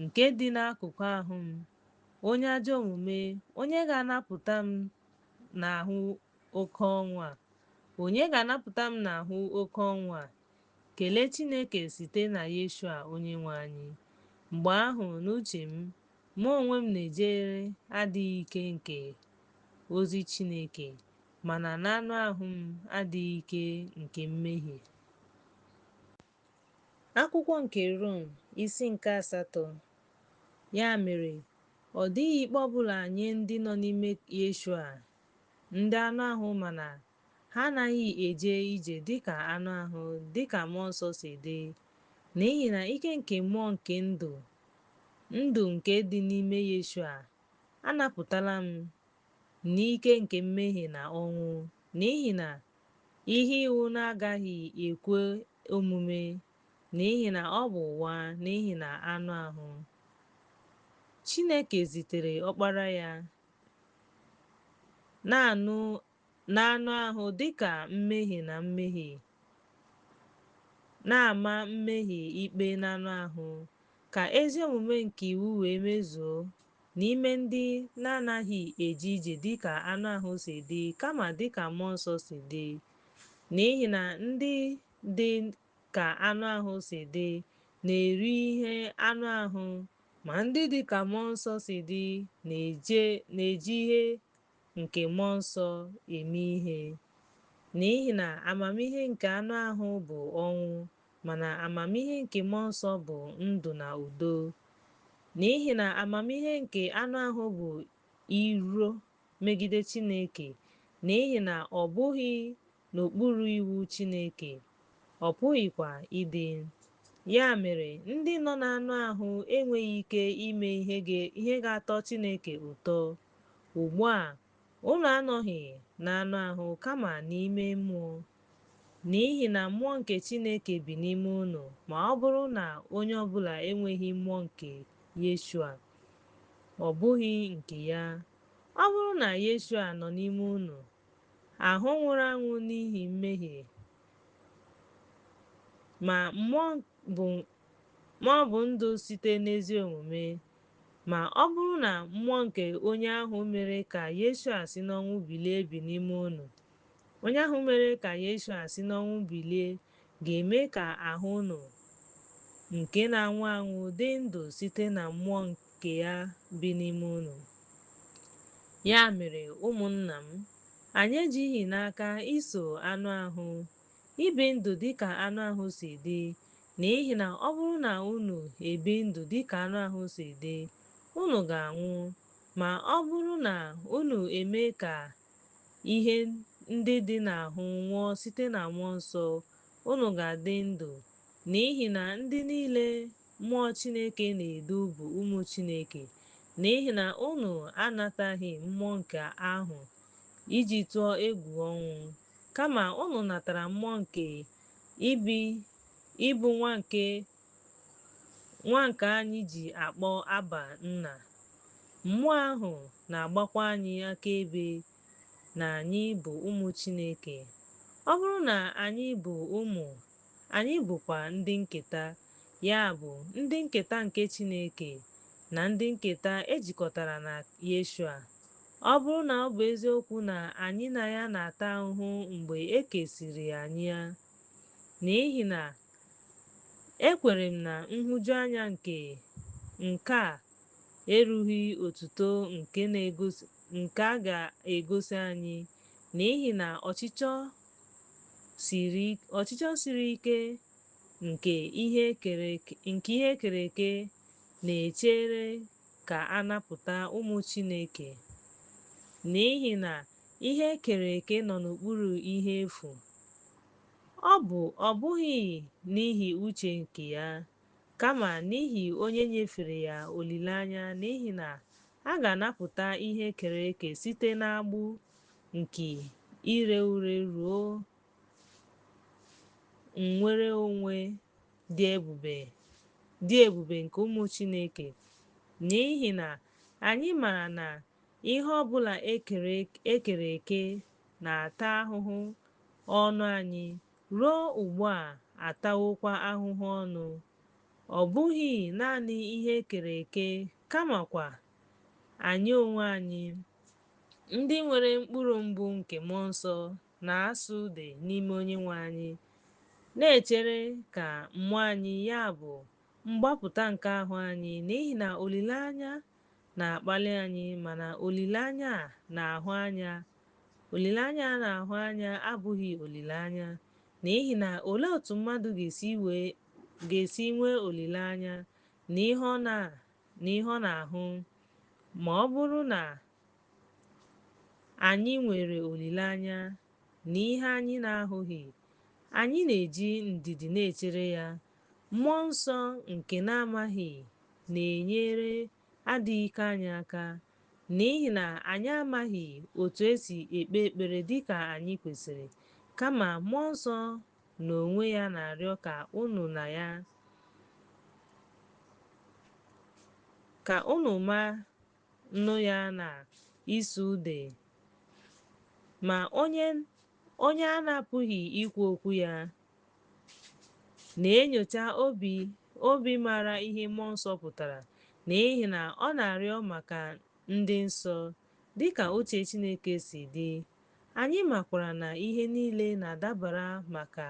nke dị n'akụkụ ahụ m, onye ajọ omume, onye ga-anapụta m n'ahụ oke ọnwụ a? Onye ga-anapụta m n'ahụ oke ọnwụ a? Kelee Chineke site na Yeshua Onyenwe anyị. Mgbe ahụ, n'uche m, mụ onwe m na-ejere adịghị ike nke ozi Chineke, mana n'anụ ahụ m adịghị ike nke mmehie. Akwụkwọ nke Rom, isi nke 8. Ya mere, ọ dịghị ikpe ọbụla nye ndị nọ n'ime Yeshua, ndị anụ ahụ mana ha anaghị eje ije dịka anụ ahụ, dịka mmụọ nsọ si dị. N'ihi na ike nke mmụọ nke ndụ, ndụ nke dị n'ime Yeshua, anapụtala m n'ike nke mmehie na ọnwụ, n'ihi na ihe iwu na-agaghị ekwe omume, n'ihi na ọ bụ ụwa, n'ihi na anụ ahụ. Chineke zitere ọkpara ya n'anụ ahụ dịka mmehie na mmehie, na-ama mmehie ikpe n'anụ ahụ, ka ezi omume nke iwu wee mezuo n'ime ndị na-anaghị eje ije dịka anụ ahụ si dị, kama dịka mmụọ nsọ si dị. N'ihi na ndị dị ka anụ ahụ si dị na-eri ihe anụ ahụ, ma ndị dị ka mmụọ nsọ si dị na-eji ihe nke mmụọ nsọ eme ihe. N'ihi na amamihe nke anụ ahụ bụ ọnwụ, mana amamihe nke mmụọ nsọ bụ ndụ na udo. N'ihi na amamihe nke anụ ahụ bụ iro megide Chineke, n'ihi na ọ bụghị n'okpuru iwu Chineke, ọ pụghịkwa ịdị. Ya mere, ndị nọ n'anụ ahụ enweghị ike ime ihe ga-atọ Chineke ụtọ. Ugbu a, unu anọghị n'anụ ahụ kama n'ime mmụọ, n'ihi na mmụọ nke Chineke bi n'ime unu. Ma ọ bụrụ na onye ọbụla enweghị mmụọ nke Yeshua, ọ bụghị nke ya. Ọ bụrụ na Yeshua nọ n'ime unu, ahụ nwụrụ anwụ n'ihi mmehie, ma mmụọ bụ ndụ site n'ezi omume. Ma ọ bụrụ na mmụọ nke onye ahụ mere ka Yeshua si n'ọnwụ bilie bi n'ime unu, onye ahụ mere ka Yeshua si n'ọnwụ bilie ga-eme ka ahụ unu nke na-anwụ anwụ dị ndụ site na mmụọ nke ya bi n'ime unu. Ya mere, ụmụnna m, anyị ejighị n'aka iso anụ ahụ, ibi ndụ dịka anụ ahụ si dị, n'ihi na ọ bụrụ na unu ebi ndụ dịka anụ ahụ si dị, unu ga-anwụ. Ma ọ bụrụ na unu eme ka ihe ndị dị n'ahụ nwụọ site na mmụọ nsọ, unu ga-adị ndụ. N'ihi na ndị niile Mmụọ Chineke na-edu bụ ụmụ Chineke. N'ihi na unu anataghị mmụọ nke ahụ iji tụọ egwu ọnwụ, kama unu natara mmụọ nke ịbụ nwa nke anyị ji akpọ Abba, Nna. Mmụọ ahụ na-agbakwa anyị akaebe na anyị bụ ụmụ Chineke. Ọ bụrụ na anyị bụ ụmụ, anyị bụkwa ndị nketa, ya bụ, ndị nketa nke Chineke na ndị nketa ejikọtara na Yeshua. Ọ bụrụ na ọ bụ eziokwu na anyị na ya na-ata ahụhụ mgbe e kesịrị anyị ya, n'ihi na ekwere m na nhụjuanya nke a erughị otuto nke a ga-egosi anyị, n'ihi na ọchịchọ siri ike nke ihe e kere eke na-echere ka a napụta ụmụ Chineke, n'ihi na ihe e kere eke nọ n'okpuru ihe efu, ọ bụghị n'ihi uche nke ya, kama n'ihi onye nyefere ya olileanya, n'ihi na a ga-anapụta ihe e kere eke site n'agbụ nke ire ure ruo nnwere onwe dị ebube nke ụmụ Chineke, n'ihi na anyị maara na ihe ọ bụla e kere eke na-ata ahụhụ ọnụ anyị ruo ugbu a atawokwa ahụhụ ọnụ, ọ bụghị naanị ihe e kere eke kamakwa anyị onwe anyị, ndị nwere mkpụrụ mbụ nke Mmụọ Nsọ na-asụ ude n'ime Onyenwe anyị, na-echere ka mmụọ anyị, ya bụ, mgbapụta nke ahụ anyị, n'ihi na olileanya na-akpali anyị, mana olileanya a na-ahụ anya abụghị olileanya, n'ihi na olee otu mmadụ ga-esi nwee olileanya n'ihe ọ na-ahụ? Ma ọ bụrụ na anyị nwere olileanya n'ihe anyị na-ahụghị, anyị na-eji ndidi na-echere ya. Mmụọ Nsọ nke na-amaghị na-enyere adịghị ike anyị aka, n'ihi na anyị amaghị otu esi ekpe ekpere dịka anyị kwesịrị, kama Mmụọ Nsọ n'onwe ya na-arịọ ka unu ma nụ ya na ịsụ ude, ma onye a na-apụghị ikwu okwu ya na-enyocha obi maara ihe Mmụọ Nsọ pụtara, n'ihi na ọ na-arịọ maka ndị nsọ, dịka uche Chineke si dị. Anyị makwara na ihe niile na-adabara maka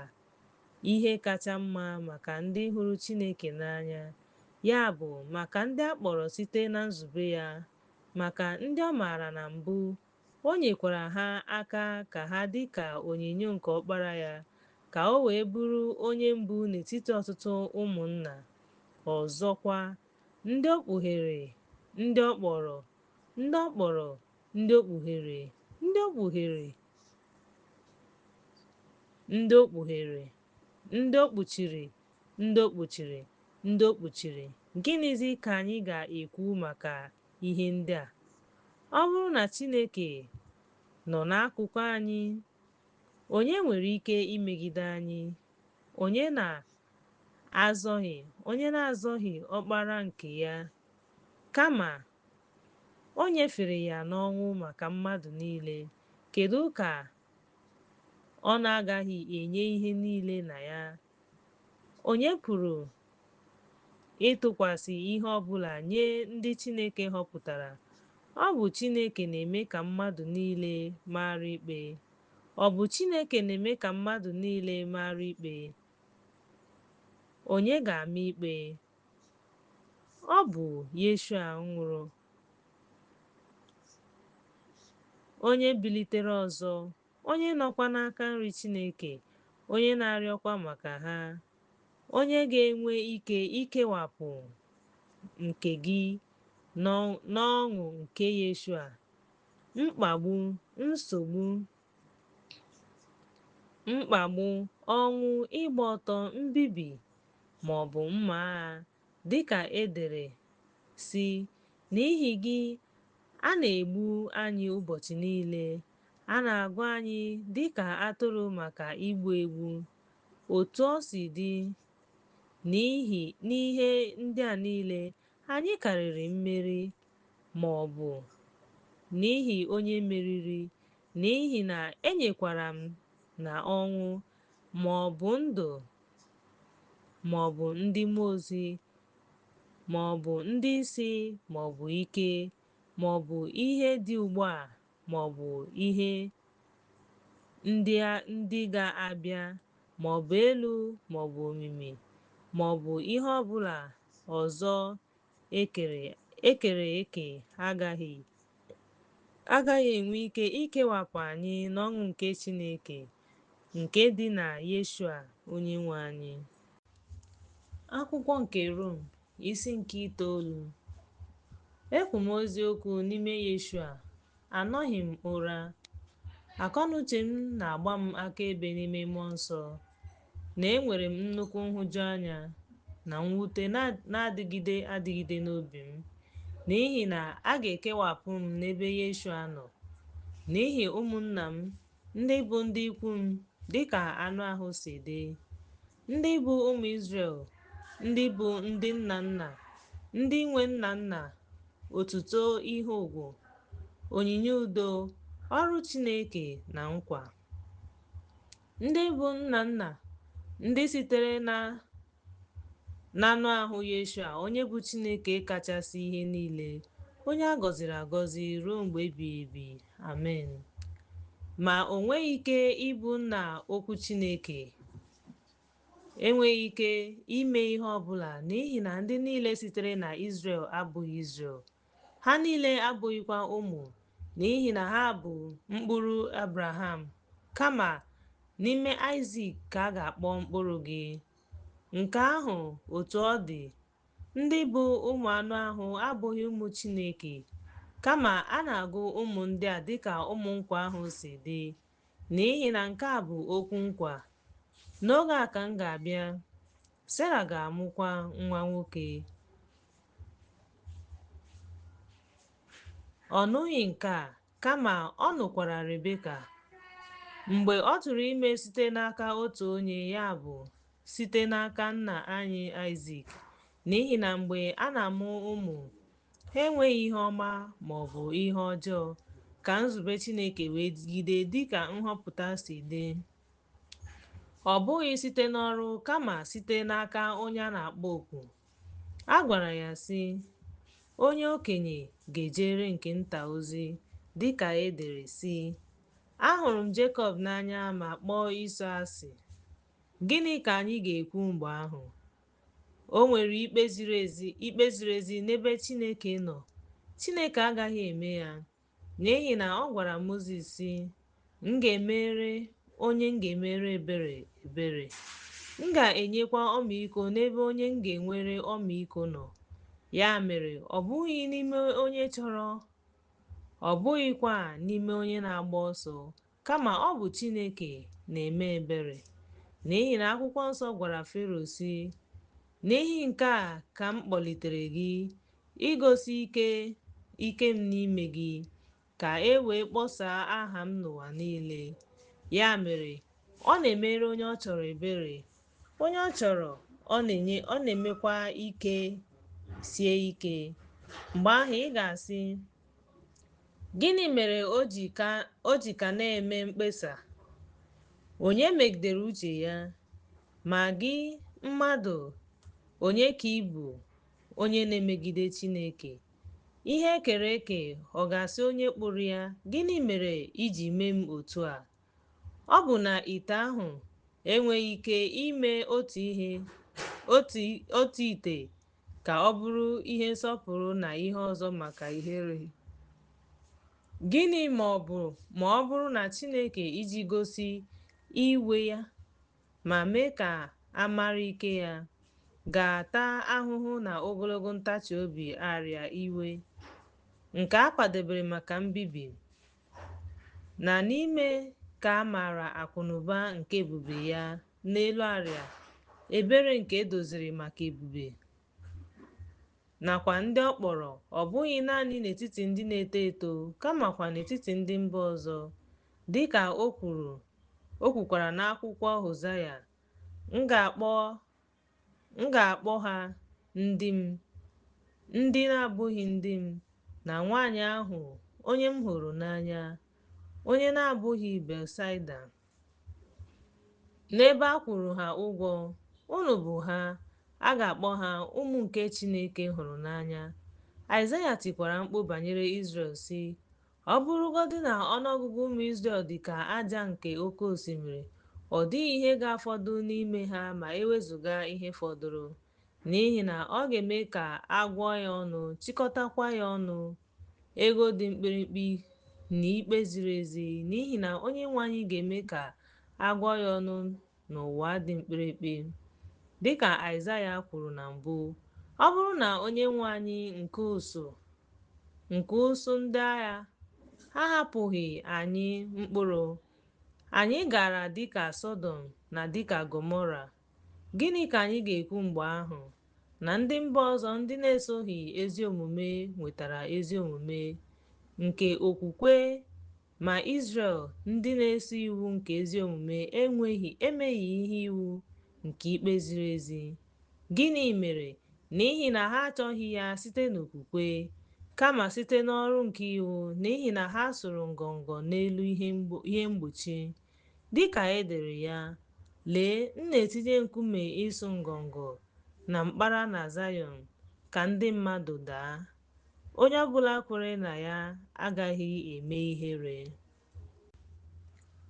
ihe kacha mma maka ndị hụrụ Chineke n'anya, ya bụ, maka ndị a kpọrọ site na nzube ya, maka ndị ọ maara na mbụ, o nyekwara ha aka ka ha dị ka onyinyo nke Ọkpara ya, ka o wee bụrụ onye mbụ n'etiti ọtụtụ ụmụnna. Ọzọkwa, ndị o kpughere, ndị ọ kpọrọ, ndị ọ kpọrọ, ndị o kpughere, ndị o kpughere, ndị o kpughere, ndị o kpuchiri, ndị o kpuchiri, ndị o kpuchiri. Gịnịzi ka anyị ga-ekwu maka ihe ndị a? Ọ bụrụ na Chineke nọ n'akụkụ anyị, onye nwere ike imegide anyị? Onye na-azọghị ọkpara nke ya, kama o nyefere ya n'ọnwụ maka mmadụ niile, kedu ka ọ na-agaghị enye ihe niile na ya? Onye pụrụ ịtụkwasị ihe ọ bụla nye ndị Chineke họpụtara? Ọ bụ Chineke na-eme ka mmadụ niile mara ikpe. Ọ bụ Chineke na-eme ka mmadụ niile mara ikpe. Onye ga-ama ikpe? Ọ bụ Yeshua nwụrụ, onye bilitere ọzọ, onye nọkwa n'aka nri Chineke, onye na-arịọkwa maka ha, onye ga-enwe ike ikewapụ nke gị n'ọṅụ nke Yeshua. Mkpagbu, nsogbu, mkpagbu, ọnwụ, ịgba ọtọ, mbibi. ma ọ bụ mma agha, dịka e dere sị, N'ihi gị, a na-egbu anyị ụbọchị niile, a na-agụ anyị dịka atụrụ maka igbu egbu. Otu o si dị, n'ihi n'ihe ndị a niile, anyị karịrị mmeri, ma ọ bụ n'ihi onye meriri, n'ihi na enyekwara m na ọnwụ, ma ọ bụ ndụ, ma ọ bụ ndị mmụọ ozi, ma ọ bụ ndị isi, ma ọ bụ ike, ma ọ bụ ihe dị ugbu a, ma ọ bụ ihe ndị ga-abịa, ma ọ bụ elu ma ọ bụ omimi, ma ọ bụ ihe ọ bụla ọzọ e kere eke agaghị enwe ike ikewapụ anyị n'ọṅụ nke Chineke nke dị na Yeshua Onyenwe anyị. Akwụkwọ nke Rom, isi nke 9. Ekwu m eziokwu n'ime Yeshua, anọghị m ụra. Akọnuche m na-agba m akaebe n'ime Mmụọ Nsọ na enwere m nnukwu nhụjuanya na mwute na-adịgide adịgide n'obi m, n'ihi na a ga-ekewapụ m n'ebe Yeshua nọ, n'ihi ụmụnna m, ndị bụ ndị ikwu m dịka anụ ahụ si dị, ndị bụ ụmụ Izrel, ndị bụ ndị nna nna, ndị nwe nna nna, otuto ihe ugwu, onyinye udo, ọrụ Chineke na nkwa. Ndị bụ nna nna, ndị sitere na n'anụ ahụ Yeshua, onye bụ Chineke kachasị ihe niile, onye a gọziri agọzi ruo mgbe ebighị ebi. Amen. Ma o nweghị ike ịbụ nna okwu Chineke enweghị ike ime ihe ọ bụla, n'ihi na ndị niile sitere na Izrel abụghị Izrel. Ha niile abụghịkwa ụmụ, n'ihi na ha bụ mkpụrụ Abraham, kama n'ime Aịzik ka a ga-akpọ mkpụrụ gị. Nke ahụ, otu ọ dị, ndị bụ ụmụ anụ ahụ abụghị ụmụ Chineke, kama a na-agụ ụmụ ndị a dịka ụmụ nkwa ahụ si dị, n'ihi na nke a bụ okwu nkwa. N'oge a ka m ga-abịa, Sera ga-amụkwa nwa nwoke. Ọ nụghị nke a, kama ọ nụkwara Rebeka. Mgbe ọ tụrụ ime site n'aka otu onye, ya bụ, site n'aka nna anyị Aịzik, n'ihi na mgbe a na-amụ ụmụ, ha enweghị ihe ọma ma ọ bụ ihe ọjọọ, ka nzube Chineke wee dịgide dịka nhọpụta si dị. Ọ bụghị site n'ọrụ, kama site n'aka onye a na-akpọ oku. A gwara ya sị, Onye okenye ga-ejere nke nta ozi, dịka e dere sị, Ahụrụ m Jekọb n'anya ma kpọọ Ịsọ asị. Gịnị ka anyị ga-ekwu mgbe ahụ? O nwere ikpe ziri ezi n'ebe Chineke nọ? Chineke agaghị eme ya, n'ihi na ọ gwara Mozis sị, M ga-emere onye m ga-emere ebere ebere. M ga-enyekwa ọmịiko n'ebe onye m ga-enwere ọmịiko nọ. Ya mere, ọ bụghị n'ime onye chọrọ, ọ bụghịkwa n'ime onye na-agba ọsọ, kama ọ bụ Chineke na-eme ebere. N'ihi na akwụkwọ nsọ gwara Fero sị, N'ihi nke a ka m kpọlitere gị, igosi ike m n'ime gị, ka e wee kpọsaa aha m n'ụwa niile. Ya mere, ọ na-emere onye ọ chọrọ ebere, onye ọ chọrọ ọ na-emekwa ike sie ike. Mgbe ahụ ị ga-asị, Gịnị mere o ji ka na-eme mkpesa? Onye megidere uche ya? Ma gị, mmadụ, onye ka ị bụ, onye na-emegide Chineke? Ihe e kere eke ọ ga-asị onye kpụrụ ya, Gịnị mere i ji mee m otu a? Ọ bụ na ite ahụ enweghị ike ime otu ite ka ọ bụrụ ihe nsọpụrụ na ihe ọzọ maka ihere? Gịnị ma ọ bụrụ na Chineke iji gosi iwe ya ma mee ka a mara ike ya, ga-ata ahụhụ na ogologo ntachi obi arịa iwe, nke a kwadebere maka mbibi, na n'ime ka a mara akụnụba nke ebube ya n'elu arịa Ebere nke edoziri maka ebube, nakwa ndị ọ kpọrọ, ọ bụghị naanị n'etiti ndị na-eto eto, kamakwa n'etiti ndị mba ọzọ, dị ka o kwukwara n'akwụkwọ Hosea, M ga-akpọ ha ndị m, ndị na-abụghị ndị m, na nwanyị ahụ onye m hụrụ n'anya, onye na-abụghị Betsaida. N'ebe a kwụrụ ha ụgwọ, unu bụ ha, a ga-akpọ ha ụmụ nke Chineke hụrụ n'anya. Aịzaya tikwara mkpu banyere Izrel, sị, Ọ bụrụgodị na ọnụọgụgụ ụmụ Izrel dị ka aja nke oke osimiri, ọ dịghị ihe ga-afọdụ n'ime ha ma e wezụga ihe fọdụrụ, n'ihi na ọ ga-eme ka a gụọ ya ọnụ, chịkọtakwa ya ọnụ, ego dị mkpirikpi na ikpe ziri ezi, n'ihi na Onyenwe anyị ga-eme ka a gụọ ya ọnụ n'ụwa dị mkpirikpi. Dị ka Aịzaya kwuru na mbụ, ọ bụrụ na Onyenwe anyị nke usuu ndị agha ahapụghị anyị mkpụrụ, anyị gaara adị ka Sọdọm na dịka Gọmọra. Gịnị ka anyị ga-ekwu mgbe ahụ? Na ndị mba ọzọ ndị na-esoghị ezi omume nwetara ezi omume nke okwukwe, ma Izrel ndị na-eso iwu nke ezi omume emeghị ihe iwu nke ikpe ziri ezi. Gịnị mere? N'ihi na ha achọghị ya site n'okwukwe, kama site n'ọrụ nke iwu, n'ihi na ha sụrụ ngọngọ n'elu ihe mgbochi. Dịka e dere ya, Lee, m na-etinye nkume ịsụ ngọngọ na mkpara na Zayọn ka ndị mmadụ daa. Onye ọ bụla kwere na ya agaghị eme ihere.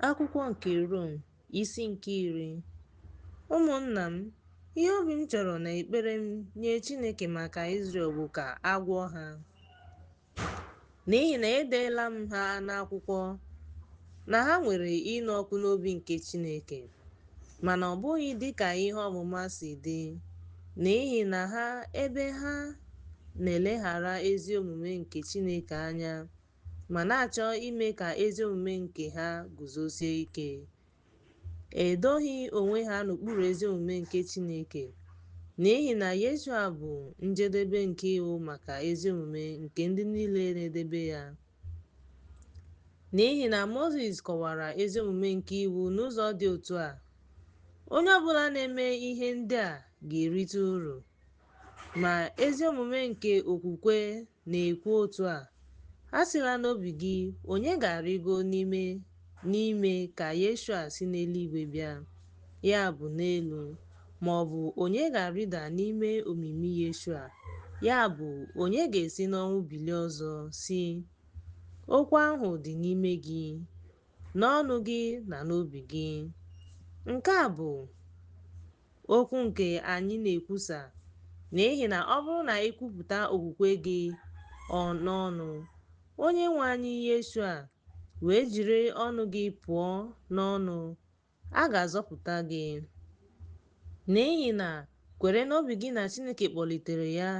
Akwụkwọ nke Rom, isi nke 10. Ụmụnna m, ihe obi m chọrọ na ekpere m nye Chineke maka Izrel bụ ka a gwọọ ha. N'ihi na edeela m ha n'akwụkwọ na ha nwere ịnụ ọkụ n'obi nke Chineke, mana ọ bụghị dịka ihe ọmụma si dị, n'ihi na ha ebe ha na-eleghara ezi omume nke Chineke anya ma na-achọ ime ka ezi omume nke ha guzosie ike, edoghị onwe ha n'okpuru ezi omume nke Chineke, n'ihi na Yeshua bụ njedebe nke iwu maka ezi omume nke ndị niile na-edebe ya. N'ihi na Mozis kọwara ezi omume nke iwu n'ụzọ dị otu a: onye ọbụla na-eme ihe ndị a ga-erite uru. Ma ezi omume nke okwukwe na-ekwu otu a: asịla n'obi gị, onye ga-arịgo n'ime ka Yeshua si n'eluigwe bịa, ya bụ n'elu, ma ọ bụ onye ga-arịda n'ime omimi Yeshua, ya bụ onye ga-esi n'ọnwụ bilie ọzọ, sị, okwu ahụ dị n'ime gị, n'ọnụ gị na n'obi gị. Nke a bụ okwu nke anyị na-ekwusa, n'ihi na ọ bụrụ na ikwupụta okwukwe gị n'ọnụ Onyenwe anyị Yeshua wee jiri ọnụ gị pụọ n'ọnụ, a ga-azọpụta gị. N'ihi na kwere n'obi gị na Chineke kpọlitere ya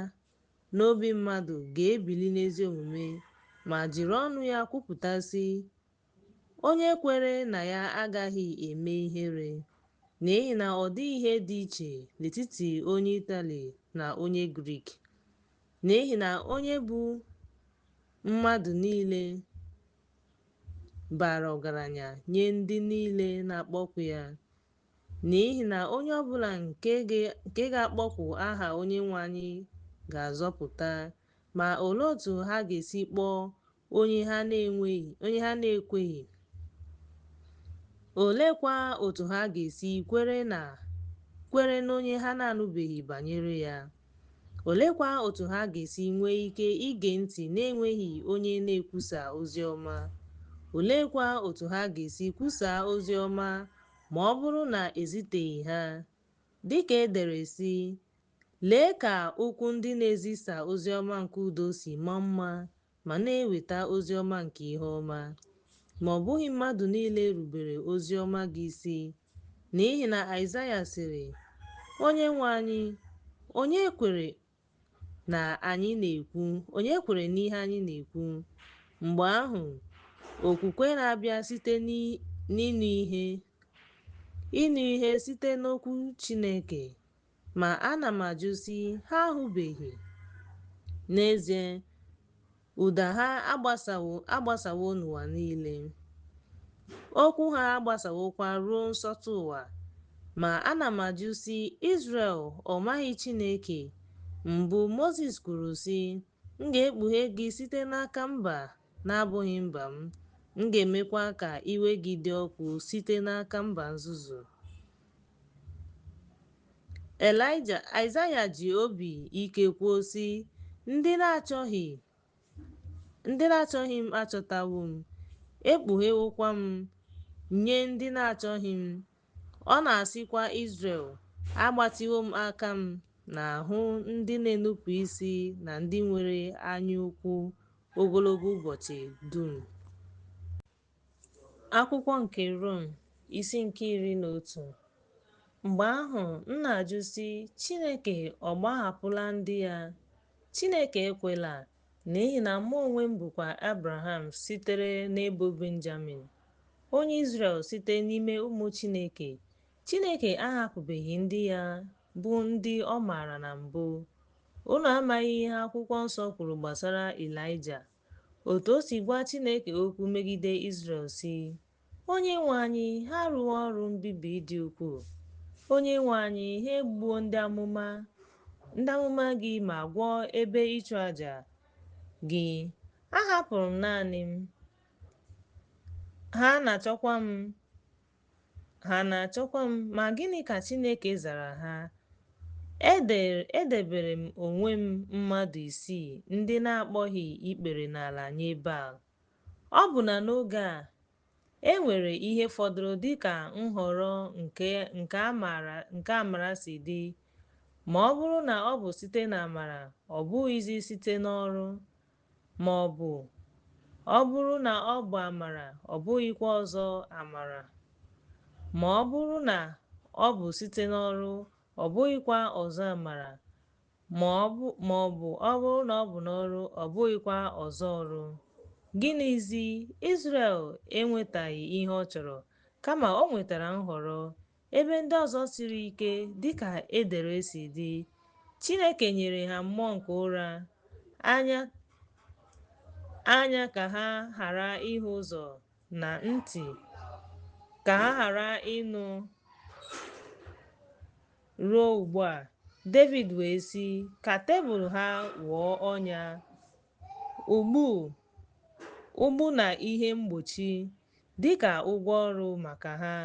n'obi mmadụ ga-ebili n'ezi omume, ma jiri ọnụ ya kwupụta sị, onye kwere na ya agaghị eme ihere, n'ihi na ọ dịghị ihe dị iche n'etiti onye Itali na onye Grik, n'ihi na onye bụ mmadụ niile bara ọgaranya nye ndị niile na-akpọku ya. N'ihi na onye ọbụla nke ga-akpọku aha Onyenwe anyị ga-azọpụta. Ma olee otú ha ga-esi kpọọ onye ha na-ekweghị? Oleekwa otu ha ga-esi kwere n'onye ha na-anụbeghị banyere ya? Oleekwa otu ha ga-esi nwee ike ige ntị na-enweghị onye na-ekwusa ozi ọma? Oleekwa otu ha ga-esi kwusaa ozi ọma ma ọ bụrụ na eziteghị ha? Dịka e dere sị, lee ka ụkwụ ndị na-ezisa ozi ọma nke udo si maa mma ma na-eweta ozi ọma nke ihe ọma. Ma ọ bụghị mmadụ niile rubere ozi ọma gị isi, n'ihi na Aịzaya sịrị, Onyenwe anyị, onye kwere na anyị na-ekwu? Onye kwere n'ihe anyị na-ekwu? Mgbe ahụ, okwukwe na-abịa site n'ịnụ ihe, Ịnụ ihe site n'okwu Chineke. Ma ana m ajụ sị, ha ahụbeghị? N'ezie, ụda ha agbasawo n'ụwa niile. Okwu ha agbasawokwa ruo nsọtụ ụwa. Ma ana m ajụ sị, Izrel ọ maghị Chineke? Mbụ, Mozis kwuru sị, M ga-ekpughe gị site n'aka mba na-abụghị mba m, m ga-emekwa ka iwe gị dị ọkụ site n'aka mba nzuzu. Aịzaya ji obi ike kwuo sị, Ndị na-achọghị m achọtawo m, ekpughewokwa m nye ndị na-achọghị m. Ọ na-asịkwa Izrel, Agbatịwo m aka m n'ahụ ndị na-enupụ isi na ndị nwere anyaukwu ogologo ụbọchị dum. Akwụkwọ nke Rom, isi nke 11. Mgbe ahụ, m na-ajụ sị, Chineke ọ gbahapụla ndị ya? Chineke ekwela! N'ihi na mụ onwe m bụkwa Abraham sitere n'ebo Benjamin, onye Izrel site n'ime ụmụ Chineke. Chineke ahapụbeghị ndị ya bụ ndị ọ maara na mbụ. Unu amaghị ihe akwụkwọ nsọ kwuru gbasara Ịlaịja, otu o si gwa Chineke okwu megide Izrel sị, Onyenwe anyị, ha arụwo ọrụ mbibi dị ukwuu. Onyenwe anyị, ha egbuo ndị amụma gị ma gwọọ ebe ịchụ aja gị. A hapụrụ m naanị m. Ha na-achọkwa m, ma gịnị ka Chineke zara ha? Edebere m onwe m mmadụ isii ndị na-akpọghị ikpere n'ala nye Baal. Ọ bụ na n'oge a, e nwere ihe fọdụrụ dịka nhọrọ nke amara si dị, ma ọ bụrụ na ọ bụ site n'amara, ọ bụghịzi site n'ọrụ, ma ọ bụ ọ bụrụ na ọ bụ amara, ọ bụghịkwa ọzọ amara. Ma ọ bụrụ na ọ bụ site n'ọrụ, ọ bụghịkwa ọzọ amara, ma ọ bụ ọ bụrụ na ọ bụ n'ọrụ, ọ bụghịkwa ọzọ ọrụ. Gịnịzi? Izrel enwetaghị ihe ọ chọrọ, kama o nwetara nhọrọ, ebe ndị ọzọ siri ike, dịka edere si dị. Chineke nyere ha mmụọ nke ụra, anya ka ha ghara ịhụ ụzọ na ntị ka ha ghara ịnụ ruo ugbu a. Devid wee sị, ka tebụl ha ghọọ ọnya, ụgbụ na ihe mgbochi, dịka ụgwọ ọrụ maka ha,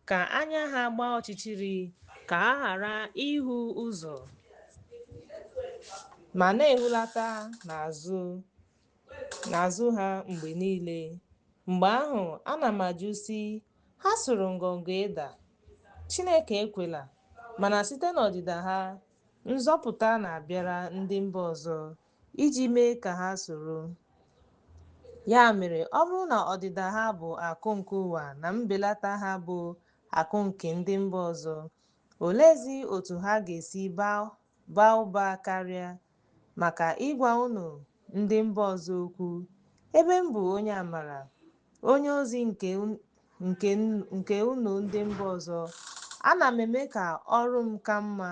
ka anya ha gbaa ọchịchịrị, ka ha ghara ịhụ ụzọ ma na-ehulata n'azụ ha mgbe niile. Mgbe ahụ, ana m ajụ sị, ha sụrụ ngọngọ ịda? Chineke ekwela! Mana site n'ọdịda ha, nzọpụta na-abịara ndị mba ọzọ, iji mee ka ha soro. Ya mere, ọ bụrụ na ọdịda ha bụ akụ nke ụwa na mbelata ha bụ akụ nke ndị mba ọzọ, oleezi otu ha ga-esi baa ụba karịa? Maka ịgwa unu ndị mba ọzọ okwu, ebe m bụ onye amara, onye ozi nke unu ndị mba ọzọ, ana m eme ka ọrụ m ka mma,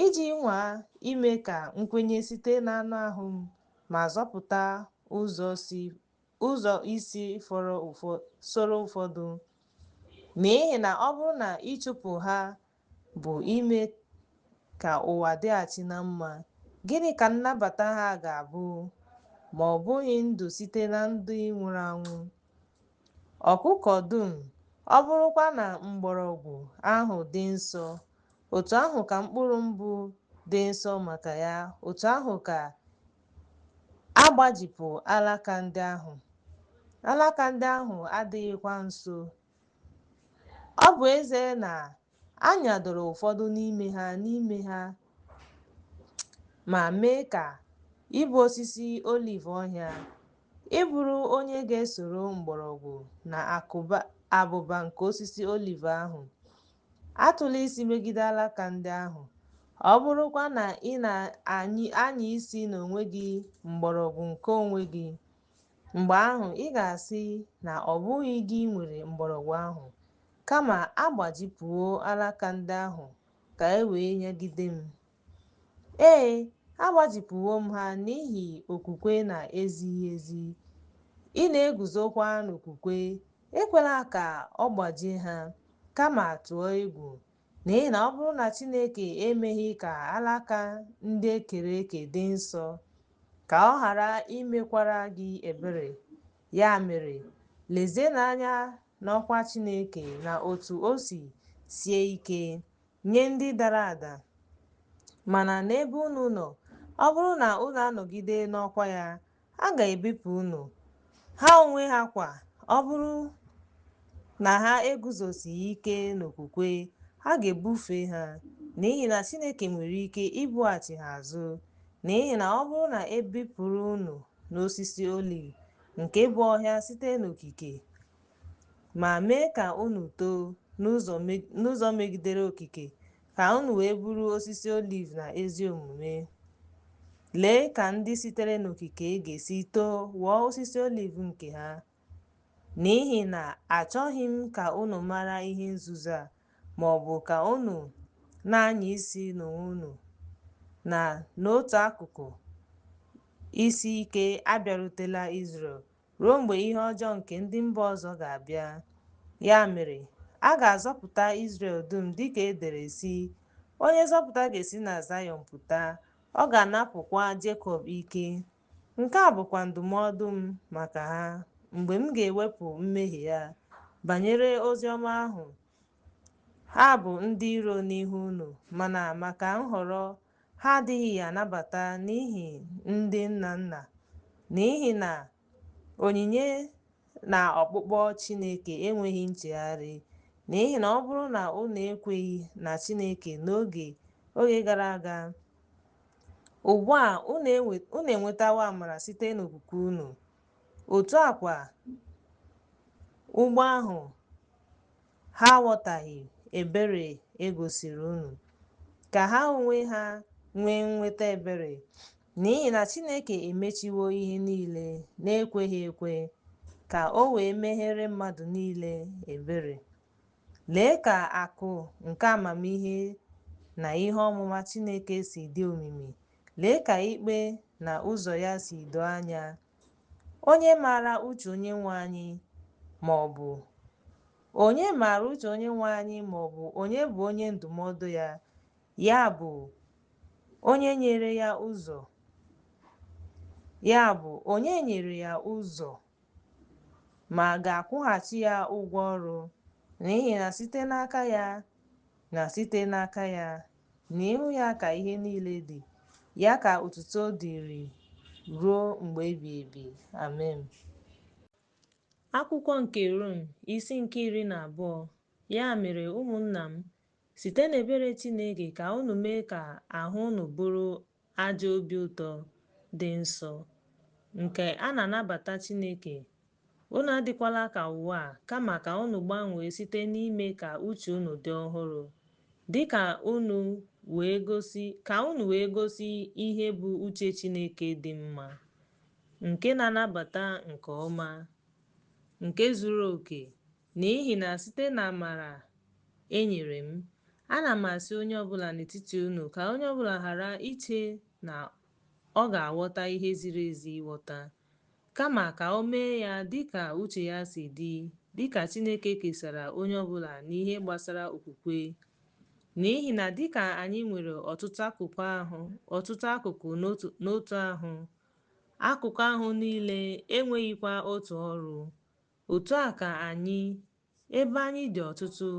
iji nwaa ime ka nkwenye site n'anụ ahụ m ma zọpụta ụzọ isi soro ụfọdụ. N'ihi na ọ bụrụ na ịchụpụ ha bụ ime ka ụwa dịghachi na mma, gịnị ka nnabata ha ga-abụ ma ọ bụghị ndụ site na ndị nwụrụ anwụ? Ọkụkọ dum, ọ bụrụkwa na mgbọrọgwụ ahụ dị nsọ, otu ahụ ka mkpụrụ mbụ dị nsọ maka ya, otu ahụ ka agbajipụ alaka ndị ahụ. Alaka ndị ahụ adịghịkwa nso. Ọ bụ ezie na a nyadoro ụfọdụ n'ime ha n'ime ha ma mee ka ịbụ osisi oliv ọhịa, ị bụrụ onye ga-esoro mgbọrọgwụ na abụba nke osisi oliv ahụ. Atụla isi megide alaka ndị ahụ. Ọ bụrụkwa na ị na-anya isi n'onwe gị mgbọrọgwụ nke onwe gị, mgbe ahụ ị ga-asị na ọ bụghị gị nwere mgbọrọgwụ ahụ, Kama a gbajipụwo alaka ndị ahụ ka e wee nyagide m. Ee, agbajipụwo m ha n'ihi okwukwe na-ezighị ezi, ị na-eguzokwa n'okwukwe, ekwela ka ọ gbajie ha, kama tụọ egwu. N'ihi na ọ bụrụ na Chineke emeghị ka alaka ndị e kere eke dị nsọ, ka ọ ghara imekwara gị ebere. Ya mere, lezienụ anya n'ọkwa Chineke na otu o si sie ike nye ndị dara ada, mana n'ebe unu nọ, ọ bụrụ na unu anọgide n'ọkwa ya, a ga-ebipụ unu. Ha onwe ha kwa, ọ bụrụ na ha eguzosighị ike n'okwukwe, a ga-ebufe ha, n'ihi na Chineke nwere ike ibughachi ha azụ. N'ihi na ọ bụrụ na e bipụrụ unu n'osisi oliv nke bụ ọhịa site n'okike, ma mee ka unu too n'ụzọ megidere okike, ka unu wee bụrụ osisi oliv na ezi omume, lee ka ndị sitere n'okike ga-esi too ghọọ osisi oliv nke ha. N'ihi na achọghị m ka unu mara ihe nzuzo a, ma ọ bụ ka unu na-anya isi n'onwe unu, na n'otu akụkụ isi ike abịarutela Izrel ruo mgbe ihe ọjọọ nke ndị mba ọzọ ga-abịa. Ya mere, a ga-azọpụta Izrel dum dịka e dere sị, Onye nzọpụta ga-esi na Zayọn pụta, ọ ga-anapụkwa Jekọb ike. Nke a bụkwa ndụmọdụ m maka ha mgbe m ga-ewepụ mmehie ya. Banyere ozi ọma ahụ, ha bụ ndị iro n'ihu unu, mana maka nhọrọ ha adịghị anabata n'ihi ndị nna nna, n'ihi na onyinye na ọkpụkpọ Chineke enweghị nchegharị. N'ihi na ọ bụrụ na unu ekweghị na Chineke n'oge oge gara aga, ugbu a unu enwetawo amara site n'okwukwe unu. Otu a kwa, ugbo ahụ ha aghọtaghị ebere e gosiri unu, ka ha onwe ha nwee nnweta ebere, n'ihi na Chineke emechiwo ihe niile na-ekweghị ekwe, ka o wee meghere mmadụ niile ebere. Lee ka akụ nke amamihe na ihe ọmụma Chineke si dị omimi! Lee ka ikpe na ụzọ ya si doo anya! Onye maara uche Onyenwe anyị, ma ọ bụ onye maara uche Onyenwe anyị ma ọ bụ onye bụ onye ndụmọdụ ya, ya bụ onye nyere ya ụzọ, ya bụ onye nyere ya ụzọ ma ga-akwụghachi ya ụgwọ ọrụ, n'ihi na site n'aka ya na site n'aka ya, n'ihu ya ka ihe niile dị, ya ka otuto dịrị ruo mgbe ebighị ebi. Amen. Akwụkwọ nke Rom, isi nke 12. Ya mere, ụmụnna m, site n'ebere Chineke ka unu mee ka ahụ unu bụrụ aja obi ụtọ dị nsọ, nke a na-anabata Chineke. Unu adịkwala ka ụwa a, kama ka unu gbanwee site n'ime ka uche unu dị ọhụrụ, dị ka unu wee gosi ka unu wee gosi ihe bụ uche Chineke dị mma, nke na-anabata nke ọma, nke zuru oke. N'ihi na site n'amara e nyere m, ana m asị onye ọbụla n'etiti unu ka onye ọbụla ghara iche na ọ ga-aghọta ihe ziri ezi ịghọta, kama ka o mee ya dị ka uche ya si dị, dị ka Chineke kesara onye ọbụla n'ihe gbasara okwukwe. N'ihi na dịka anyị nwere ọtụtụ akụkụ ahụ ọtụtụ akụkụ n'otu ahụ, akụkụ ahụ niile enweghịkwa otu ọrụ, otu a ka anyị, ebe anyị dị ọtụtụ,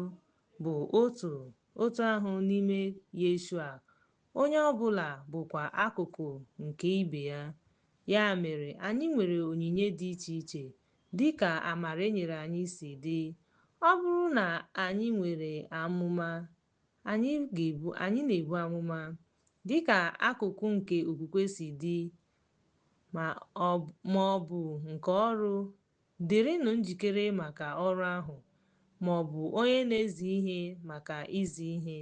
bụ otu otu ahụ n'ime Yeshua, onye ọ bụla bụkwa akụkụ nke ibe ya. Ya mere, anyị nwere onyinye dị iche iche, dị ka amara e nyere anyị si dị. Ọ bụrụ na anyị nwere amụma, anyị na-ebu amụma, dị ka akụkụ nke okwukwe si dị, ma ọ bụ nke ọrụ, dịrịnụ njikere maka ọrụ ahụ, ma ọ bụ onye na-ezi ihe maka izi ihe,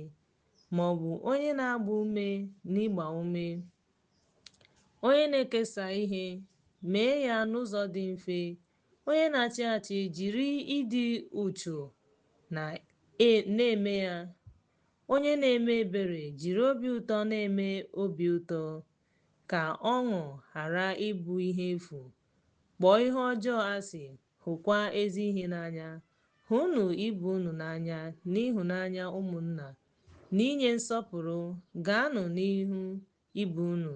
ma ọ bụ onye na-agba ume n'ịgba ume, onye na-ekesa ihe, mee ya n'ụzọ dị mfe, onye na-achị achị jiri ịdị uchu Na-eme ya. Onye na-eme ebere, jiri obi ụtọ na-eme obi ụtọ, ka ọṅụ ghara ịbụ ihe efu. Kpọọ ihe ọjọọ asị, hụkwa ezi ihe n'anya. Hụnụ ibe unu n'anya n'ịhụnanya ụmụnna, n'inye nsọpụrụ, gaanụ n'ihu ibe unu.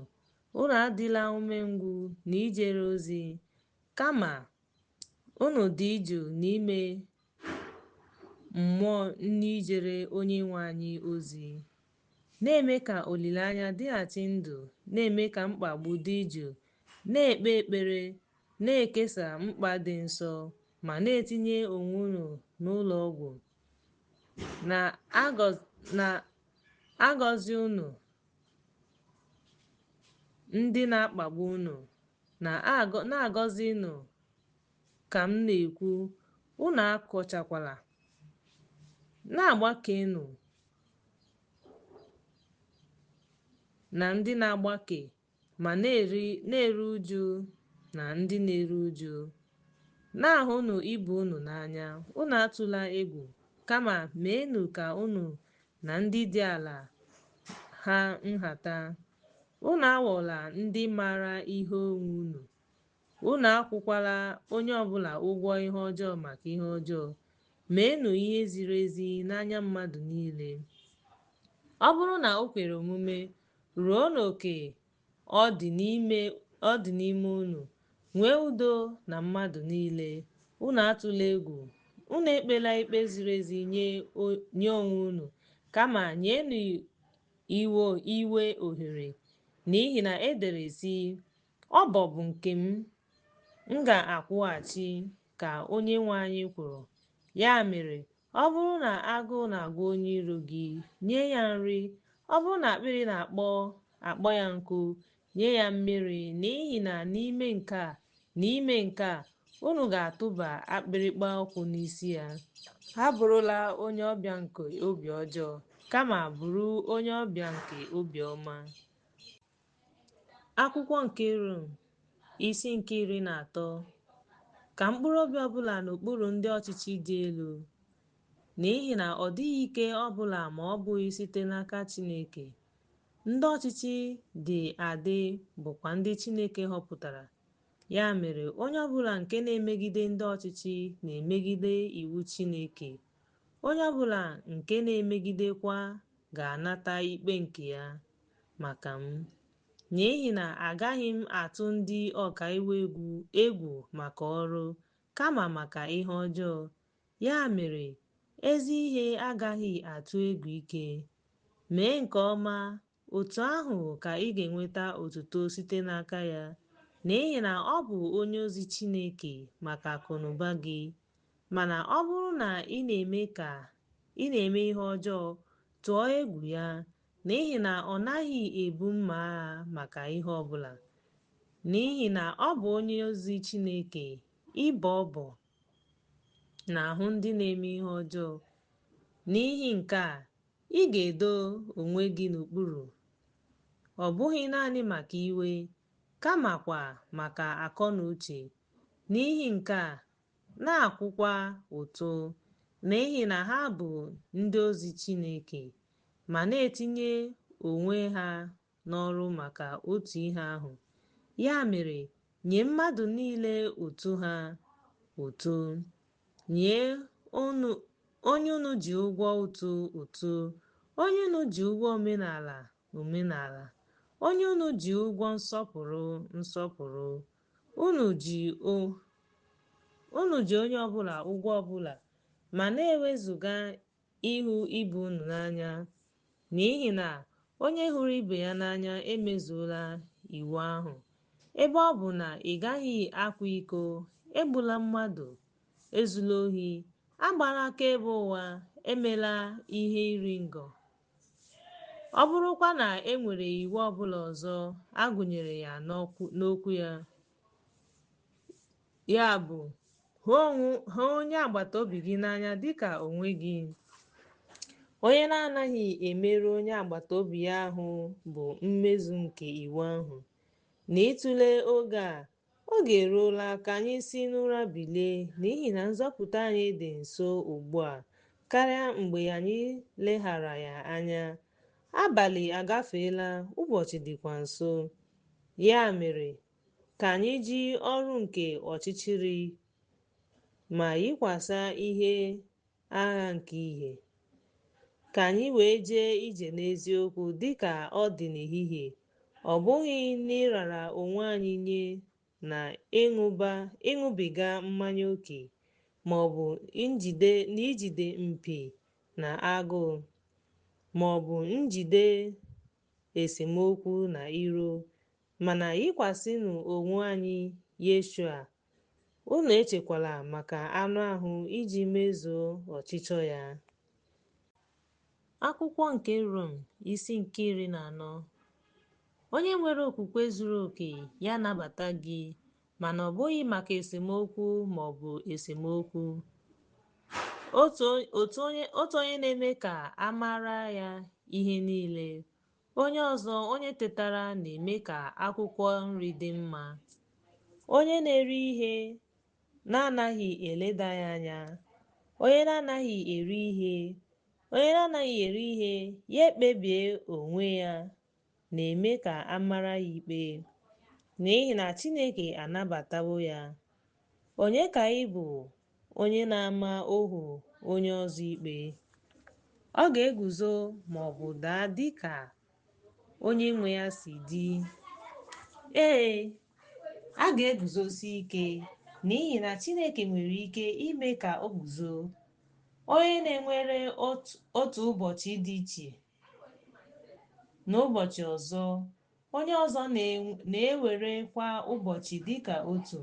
Unu adịla umengwụ n'ijere ozi, kama unu dị jụụ n'ime mmụọ n'ijere Onyenwe anyị ozi. Na-eme ka olileanya dịghachi ndụ, na-eme ka mkpagbu dị jụụ, na-ekpe ekpere, na-ekesa mkpa dị nsọ, ma na-etinye onwe unu n'ụlọ ọgwụ. Na-agọzi unu ndị na-akpagbu unu, na-agọzinụ ka m na-ekwu, unu akọchakwala. Na-agbakenụ na ndị na-agbake, ma na-eru uju na ndị na-eru uju. Na-ahụnụ ibe unu n'anya, unu atụla egwu, kama meenụ ka unu na ndị dị ala ha nhata. Unu aghọla ndị maara ihe onwe unu. Unu akwụkwala onye ọbụla ụgwọ ihe ọjọọ maka ihe ọjọọ. Meenụ ihe ziri ezi n'anya mmadụ niile. Ọ bụrụ na o kwere omume, ruo n'oke ọ dị n'ime unu, nwee udo na mmadụ niile. Unu atụla egwu. Unu ekpela ikpe ziri ezi nye onwe unu, kama nyenụ iwe ohere, n'ihi na e dere sị, Ọbọ bụ nke m, m ga-akwụghachi, ka Onyenwe anyị kwuru. Ya mere, ọ bụrụ na agụụ na-agụ onye iro gị, nye ya nri. Ọ bụrụ na akpịrị na-akpọ ya nkụ, nye ya mmiri, n'ihi na n'ime nke a, unu ga-atụba akpịrịkpa ọkụ n'isi ya. Abụrụla onye ọbịa nke obi ọjọọ, kama bụrụ onye ọbịa nke obi ọma. Akwụkwọ nke Rom, isi nke 13. Ka mkpụrụ obi ọbụla n'okpuru ndị ọchịchị dị elu, n'ihi na ọ dịghị ike ọbụla ma ọ bụghị site n'aka Chineke. Ndị ọchịchị dị adị bụkwa ndị Chineke họpụtara. Ya mere, onye ọbụla nke na-emegide ndị ọchịchị na-emegide iwu Chineke. Onye ọbụla nke na-emegidekwa ga-anata ikpe nke ya maka m. N'ihi na agaghị m atụ ndị ọkaiwu egwu maka ọrụ, kama maka ihe ọjọọ. Ya mere, ezi ihe agaghị atụ egwu ike. Mee nke ọma, otu ahụ ka ị ga-enweta otuto site n'aka ya, n'ihi na ọ bụ onye ozi Chineke maka akụnụba gị. Mana ọ bụrụ na ị na-eme ihe ọjọọ, tụọ egwu ya, n'ihi na ọ naghị ebu mma agha maka ihe ọbụla. N'ihi na ọ bụ onye ozi Chineke ịbọ ọbọ n'ahụ ndị na-eme ihe ọjọọ. N'ihi nke a, ị ga-edo onwe gị n'okpuru, ọ bụghị naanị maka iwe, kamakwa maka akọ na uche. N'ihi nke a, na-akwụkwa ụtụ, n'ihi na ha bụ ndị ozi Chineke, ma na-etinye onwe ha n'ọrụ maka otu ihe ahụ. Ya mere, nye mmadụ niile ụtụ ha ụtụ. Nye onye unu ji ụgwọ ụtụ ụtụ, onye unu ji ụgwọ omenala omenala, onye unu ji ụgwọ nsọpụrụ nsọpụrụ. Unu ji onye ọbụla ụgwọ ọbụla, ma na-ewezuga ịhụ ibe unu n'anya, n'ihi na onye hụrụ ibe ya n'anya emezuola iwu ahụ. Ebe ọ bụ na ị gaghị akwa iko, egbula mmadụ, ezula ohi, agbala akaebe ụgha, emela ihe iri ngo. Ọ bụrụkwa na e nwere iwu ọbụla ọzọ, a gụnyere ya n'okwu ya. Ya bụ, hụ onye agbata obi gị n'anya dịka onwe gị. Onye na-anaghị emerụ onye agbata obi ya ahụ bụ mmezu nke iwu ahụ. N'ịtụle oge a, oge eruola ka anyị si n'ụra bilie, n'ihi na nzọpụta anyị dị nso ugbu a karịa mgbe anyị leghara ya anya. Abalị agafeela, ụbọchị dịkwa nso. Ya mere, ka anyị ji ọrụ nke ọchịchịrị ma yikwasị ihe agha nke ìhè. Ka anyị wee jee ije n'eziokwu dị ka ọ dị n'ehihie, ọ bụghị n'ịrara onwe anyị nye na ịṅụbiga mmanya ókè, ma ọ bụ n'ijide mpi na agụụ, ma ọ bụ njide esemokwu na iro, mana yikwasịnụ onwe anyị Yeshua, unu echekwala maka anụ ahụ iji mezuo ọchịchọ ya. Akwụkwọ nke Rom isi nke 14. Onye nwere okwukwe zuru oke ya nabata gị, mana ọ bụghị maka esemokwu ma ọ bụ esemokwu. Otu onye na-eme ka a mara ya ihe niile, onye ọzọ onye tetara na-eme ka akwụkwọ nri dị mma. Onye na-eri ihe na-anaghị eleda ya anya, onye na-anaghị eri ihe, onye na-anaghị eri ihe ya ekpebie onwe ya na-eme ka a mara ya ikpe, n'ihi na Chineke anabatawo ya. Onye ka ị bụ onye na-ama ohu onye ọzọ ikpe? Ọ ga-eguzo ma ọ bụ daa dị ka onye nwe ya si dị. Ee, a ga-eguzosi ike, n'ihi na Chineke nwere ike ime ka o guzo. Onye na-enwere otu ụbọchị dị iche n'ụbọchị ọzọ, onye ọzọ na-ewere kwa ụbọchị dịka otu,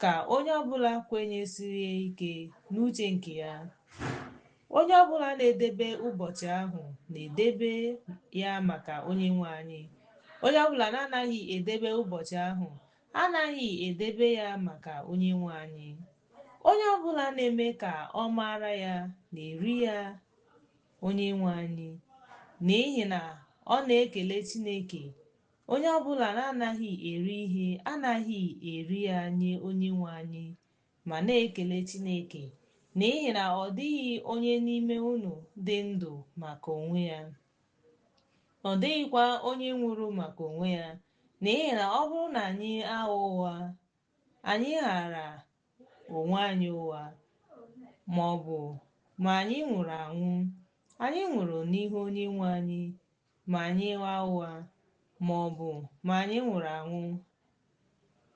ka onye ọbụla kwenyesiri ike n'uche nke ya. Onye ọbụla na-edebe ụbọchị ahụ na-edebe ya maka Onyenwe anyị. Onye ọbụla na-anaghị edebe ụbọchị ahụ anaghị edebe ya maka Onyenwe anyị. Onye ọbụla na-eme ka ọ mara ya na-eri ya Onyenwe anyị, n'ihi na ọ na-ekele Chineke. Onye ọbụla na-anaghị eri ihe anaghị eri ya nye Onyenwe anyị, ma na-ekele Chineke, n'ihi na ọ dịghị onye n'ime unu dị ndụ maka onwe ya. Ọ dịghịkwa onye nwụrụ maka onwe ya, n'ihi na ọ bụrụ na anyị agha ụgha, anyị ghara onwe anyị ụgha, ma ọ bụ ma anyị nwụrụ anwụ, anyị nwụrụ n'ihu Onyenwe anyị, ma anyị gha ụgha, ma ọ bụ ma anyị nwụrụ anwụ,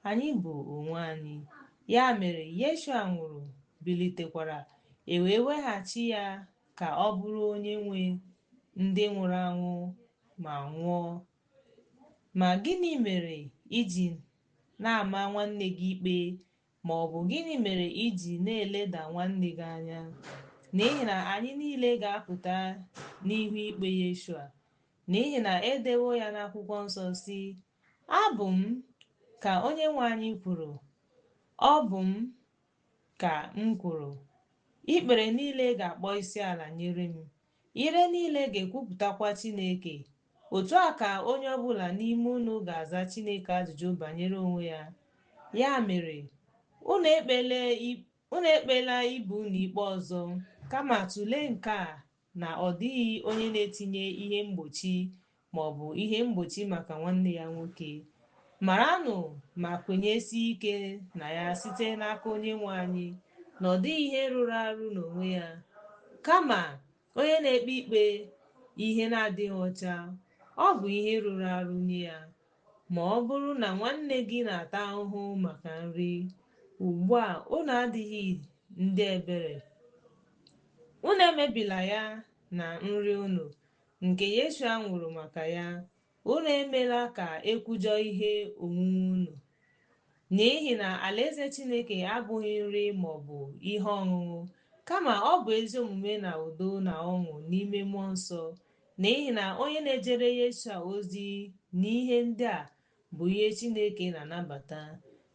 anyị bụ onwe anyị. Ya mere, Yeshua nwụrụ, bilitekwara, e wee weghachi ya ka ọ bụrụ onye nwe ndị nwụrụ anwụ ma nwụọ. Ma gịnị mere iji na-ama nwanne gị ikpe, ma ọ bụ gịnị mere iji na-eleda nwanne gị anya? N'ihi na anyị niile ga-apụta n'ihu ikpe Yeshua. N'ihi na e dewo ya n'akwụkwọ nsọ sị, Abụ m, ka Onyenwe anyị kwuru, ọ bụ m ka m kwuru, ikpere niile ga-akpọ isi ala nyere m, ire niile ga-ekwupụtakwa Chineke. Otu a ka onye ọbụla n'ime unu ga-aza Chineke ajụjụ banyere onwe ya. Ya mere, unu ekpela ibe unu ikpe ọzọ, kama tụlee nke a na ọ dịghị onye na-etinye ihe mgbochi ma ọ bụ ihe mgbochi maka nwanne ya nwoke. Maranụ ma kwenyesie ike na ya site n'aka Onyenwe anyị na ọ dịghị ihe rụrụ arụ n'onwe ya, kama onye na-ekpe ikpe ihe na-adịghị ọcha, ọ bụ ihe rụrụ arụ nye ya. Ma ọ bụrụ na nwanne gị na-ata ahụhụ maka nri, ugbu a unu adịghị ndị ebere. Unu emebila ya na nri unu, nke Yeshua nwụrụ maka ya. Unu emela ka ekwujọ ihe onwunwe unu. N'ihi na alaeze Chineke abụghị nri ma ọ bụ ihe ọṅụṅụ, kama ọ bụ ezi omume na udo na ọṅụ n'ime mmụọ nsọ. N'ihi na onye na-ejere Yeshua ozi n'ihe ndị a bụ ihe Chineke na-anabata,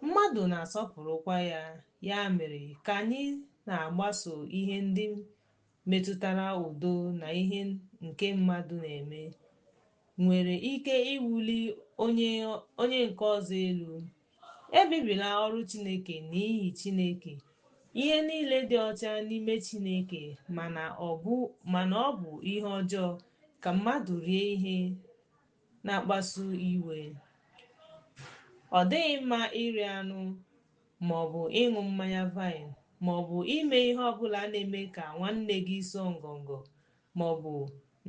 mmadụ na-asọpụrụkwa ya. Ya mere, ka anyị na-agbaso ihe ndị metụtara udo na ihe nke mmadụ na-eme, nwere ike iwuli onye nke ọzọ elu. Ebibila ọrụ Chineke n'ihi Chineke. Ihe niile dị ọcha n'ime Chineke, mana ọ bụ ihe ọjọọ ka mmadụ rie ihe na-akpasu iwe. Ọ dịghị mma iri anụ maọbụ ịṅụ mmanya vaịn maọbụ ime ihe ọbụla na-eme ka nwanne gị sụọ ngọngọ maọbụ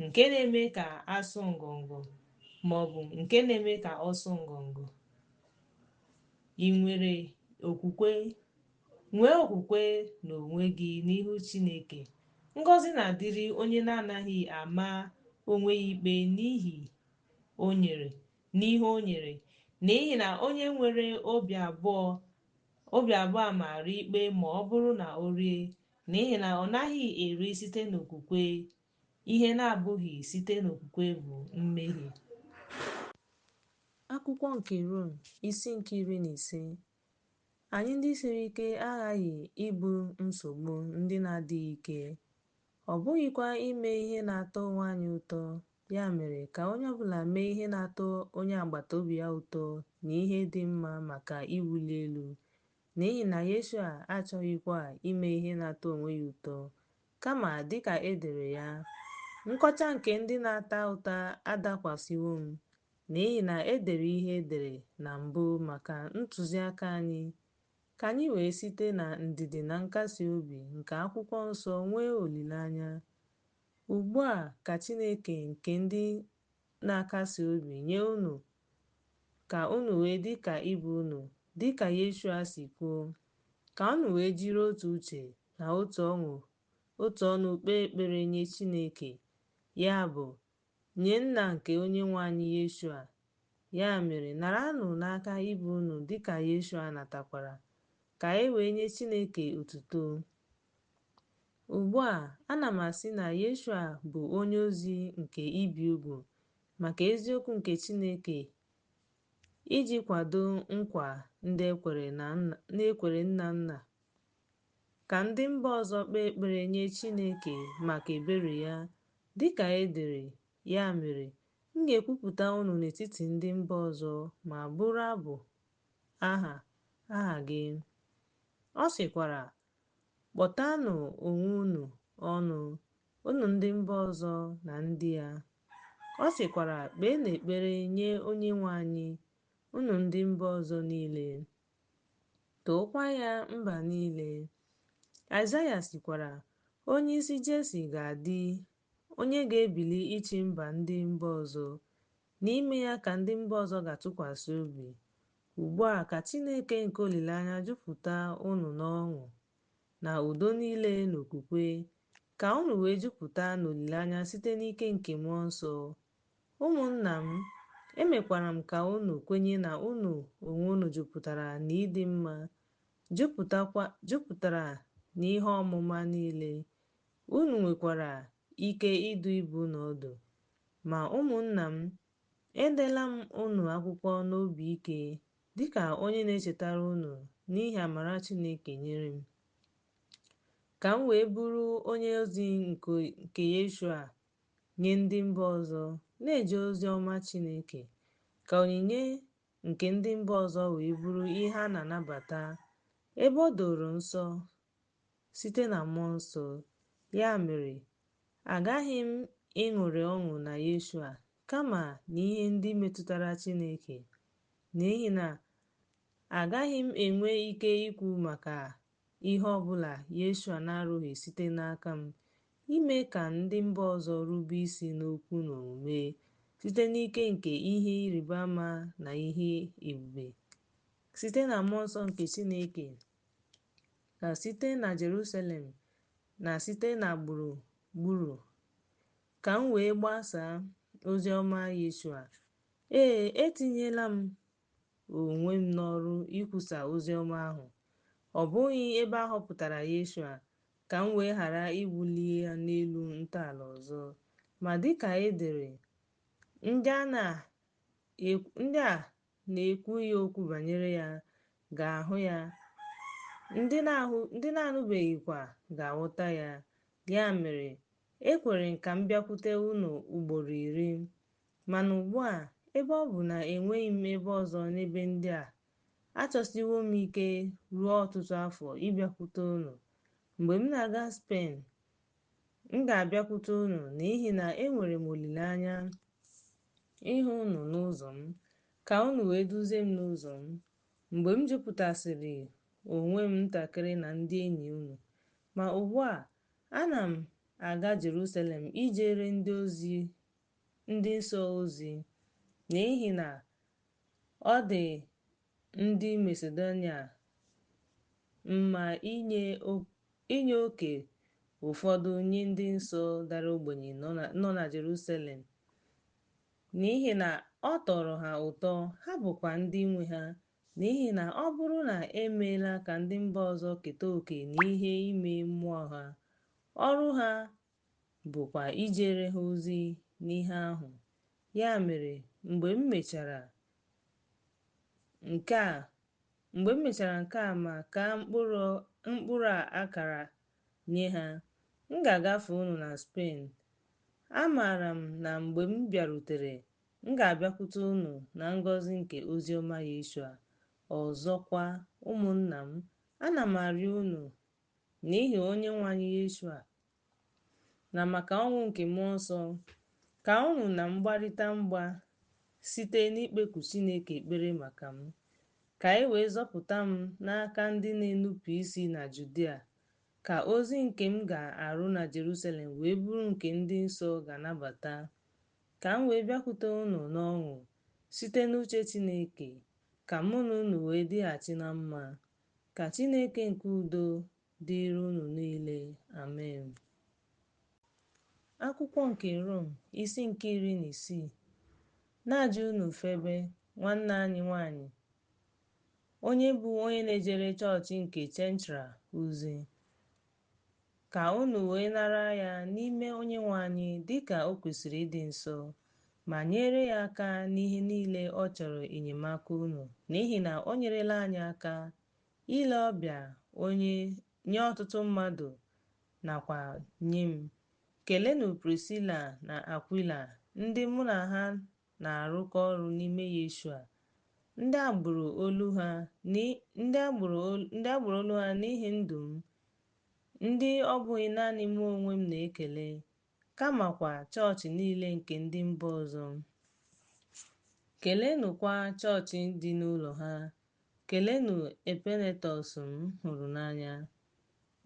nke na-eme ka a sụọ ngọngọ maọbụ nke na-eme ka ọ sụọ ngọngọ. Ị nwere okwukwe? Nwee okwukwe n'onwe gị n'ihu Chineke. Ngọzi na-adịrị onye na-anaghị ama onwe ya ikpe n'ihe o nyere, n'ihi na onye nwere obi abụọ mara ikpe ma ọ bụrụ na o rie, n'ihi na ọ naghị eri site n'okwukwe. Ihe na-abụghị site n'okwukwe bụ mmehie. Akwụkwọ nke Rom, isi nke 15. Anyị ndị siri ike aghaghị ibu nsogbu ndị na-adịghị ike, ọ bụghịkwa ime ihe na-atọ onwe anyị ụtọ. Ya mere, ka onye ọbụla mee ihe na-atọ onye agbata obi ya ụtọ na ihe dị mma maka iwuli elu, n'ihi na Yeshua achọghịkwa ime ihe na-atọ onwe ya ụtọ, kama dịka e dere ya, nkọcha nke ndị na-ata ụta adakwasịwo m, n'ihi na e dere ihe e dere na mbụ maka ntụziaka anyị, ka anyị wee site na ndidi na nkasi obi nke akwụkwọ nsọ nwee olileanya. Ugbu a ka Chineke nke ndị na-akasi obi nye unu ka unu wee dị ka ibe unu, dị ka Yeshua si kwuo, ka unu wee jiri otu uche na otu ọnụ kpee ekpere nye Chineke, ya bụ, nye Nna nke Onyenwe anyị Yeshua. Ya mere, naranụ n'aka ibe unu dịka Yeshua natakwara, ka e wee nye Chineke otuto. Ugbu a, ana m asị na Yeshua bụ onye ozi nke ibi ugwu maka eziokwu nke Chineke iji kwado nkwa ndị ekwere nna nna, ka ndị mba ọzọ kpee ekpere nye Chineke maka ebere ya, dịka e dere, ya mere, m ga-ekwupụta unu n'etiti ndị mba ọzọ ma bụrụ abụ aha gị. Ọ sịkwara, kpọtanụ onwe unu ọnụ, unu ndị mba ọzọ na ndị ya. Ọ sịkwara, kpeenụ ekpere nye Onyenwe anyị, unu ndị mba ọzọ niile. Tookwa ya mba niile. Aịzaya sịkwara, onyeisi Jesi ga-adị, onye ga-ebili ịchị mba ndị mba ọzọ. N'ime ya ka ndị mba ọzọ ga-atụkwasị obi. Ugbu a ka Chineke nke olileanya jupụta unu n'ọṅụ na udo niile n'okwukwe, ka unu wee jupụta n'olileanya site n'ike nke Mmụọ Nsọ. Ụmụnna m, emekwara m ka unu kwenye na unu onwe unu jupụtara n'ịdị mma, jupụtara n'ihe ọmụma niile, unu nwekwara ike ịdụ ibe unu ọdụ. Ma ụmụnna m, edela m unu akwụkwọ n'obi ike, dịka onye na-echetara unu n'ihi amara Chineke nyere m, ka m wee bụrụ onye ozi nke Yeshua nye ndị mba ọzọ, na-eje ozi ọma Chineke, ka onyinye nke ndị mba ọzọ wee bụrụ ihe a na-anabata, ebe o doro nsọ site na Mmụọ Nsọ. Ya mere, agaghị m ịṅụrị ọṅụ na Yeshua, kama n'ihe ndị metụtara Chineke, n'ihi na agaghị m enwe ike ikwu maka ihe ọbụla Yeshua na-arụghị site n'aka m, ime ka ndị mba ọzọ rube isi n'okwu na omume, site n'ike nke ihe ịrịba ama na ihe ebube, site na Mmụọ Nsọ nke Chineke, na site na Jerusalem na site na gburugburu, ka m wee gbasaa ozi ọma Yeshua. Ee, etinyela m onwe m n'ọrụ ikwusa ozi ọma ahụ, ọ bụghị ebe a họpụtara Yeshua, ka m wee ghara iwuli ya n'elu ntọala ọzọ. Ma dịka e dere, ndị a na-ekwughị okwu banyere ya ga-ahụ ya, ndị na-anụbeghịkwa ga-aghọta ya. Ya mere, ekwere m ka m bịakwute unu ugboro 10, mana ugbu a, ebe ọ bụ na enweghị m ebe ọzọ n'ebe ndị a, Achọsiwo m ike ruo ọtụtụ afọ ịbịakwute unu. Mgbe m na-aga Spen, m ga-abịakwute unu, n'ihi na enwere m olileanya ịhụ unu n'ụzọ m, ka unu wee duzie m n'ụzọ m, mgbe m jupụtasịrị onwe m ntakịrị na ndị enyi unu. Ma ugbu a, ana m aga Jerusalem ijere ndị nsọ ozi, n'ihi na ọ dị ndị Masedonia mma inye oke ụfọdụ nye ndị nsọ dara ogbenye nọ na Jerusalem, n'ihi na ọ tọrọ ha ụtọ, ha bụkwa ndị nwe ha. N'ihi na ọ bụrụ na e meela ka ndị mba ọzọ keta oke n'ihe ime mmụọ ha, ọrụ ha bụkwa ijere ha ozi n'ihe ahụ. Ya mere, mgbe m mechara nke a ma kaa mkpụrụ a akara nye ha, m ga-agafe unu na Spen. Amaara m na mgbe m bịarutere, m ga-abịakwute unu na ngọzi nke oziọma Yeshua. Ọzọkwa, ụmụnna m, ana m arịọ unu n'ihi Onyenwe anyị Yeshua na maka ọṅụ nke Mmụọ Nsọ, ka unu na mgbarịta mgba site n'ikpeku Chineke ekpere maka m, ka e wee zọpụta m n'aka ndị na-enupụ isi na Judia, ka ozi nke m ga-arụ na Jerusalem wee bụrụ nke ndị nsọ ga-anabata, ka m wee bịakwute unu n'ọṅụ site n'uche Chineke, ka mụ na unu wee dịghachi na mma. Ka Chineke nke udo dịrị unu niile. Amen. Akwụkwọ nke Rom, isi nke 16. Na-aja unu Febe, nwanne anyị nwanyị, onye bụ onye na-ejere chọọchị nke Chentra ozi, ka unu wee nara ya n'ime Onyenwe anyị dịka o kwesịrị ịdị nsọ, ma nyere ya aka n'ihe niile ọ chọrọ enyemaka unu, n'ihi na o nyerela anyị aka ile ọbịa onye nye ọtụtụ mmadụ nakwa nye m. Kelenụ Prisila na Akwila, ndị mụ na ha na-arụkọ ọrụ n'ime Yeshua, ndị agbụrụ olu ha n'ihi ndụ m, ndị ọ bụghị naanị mụ onwe m na-ekele, kamakwa chọọchị niile nke ndị mba ọzọ. Kelenụkwa chọọchị dị n'ụlọ ha. Kelenụ Epenetọs m hụrụ n'anya,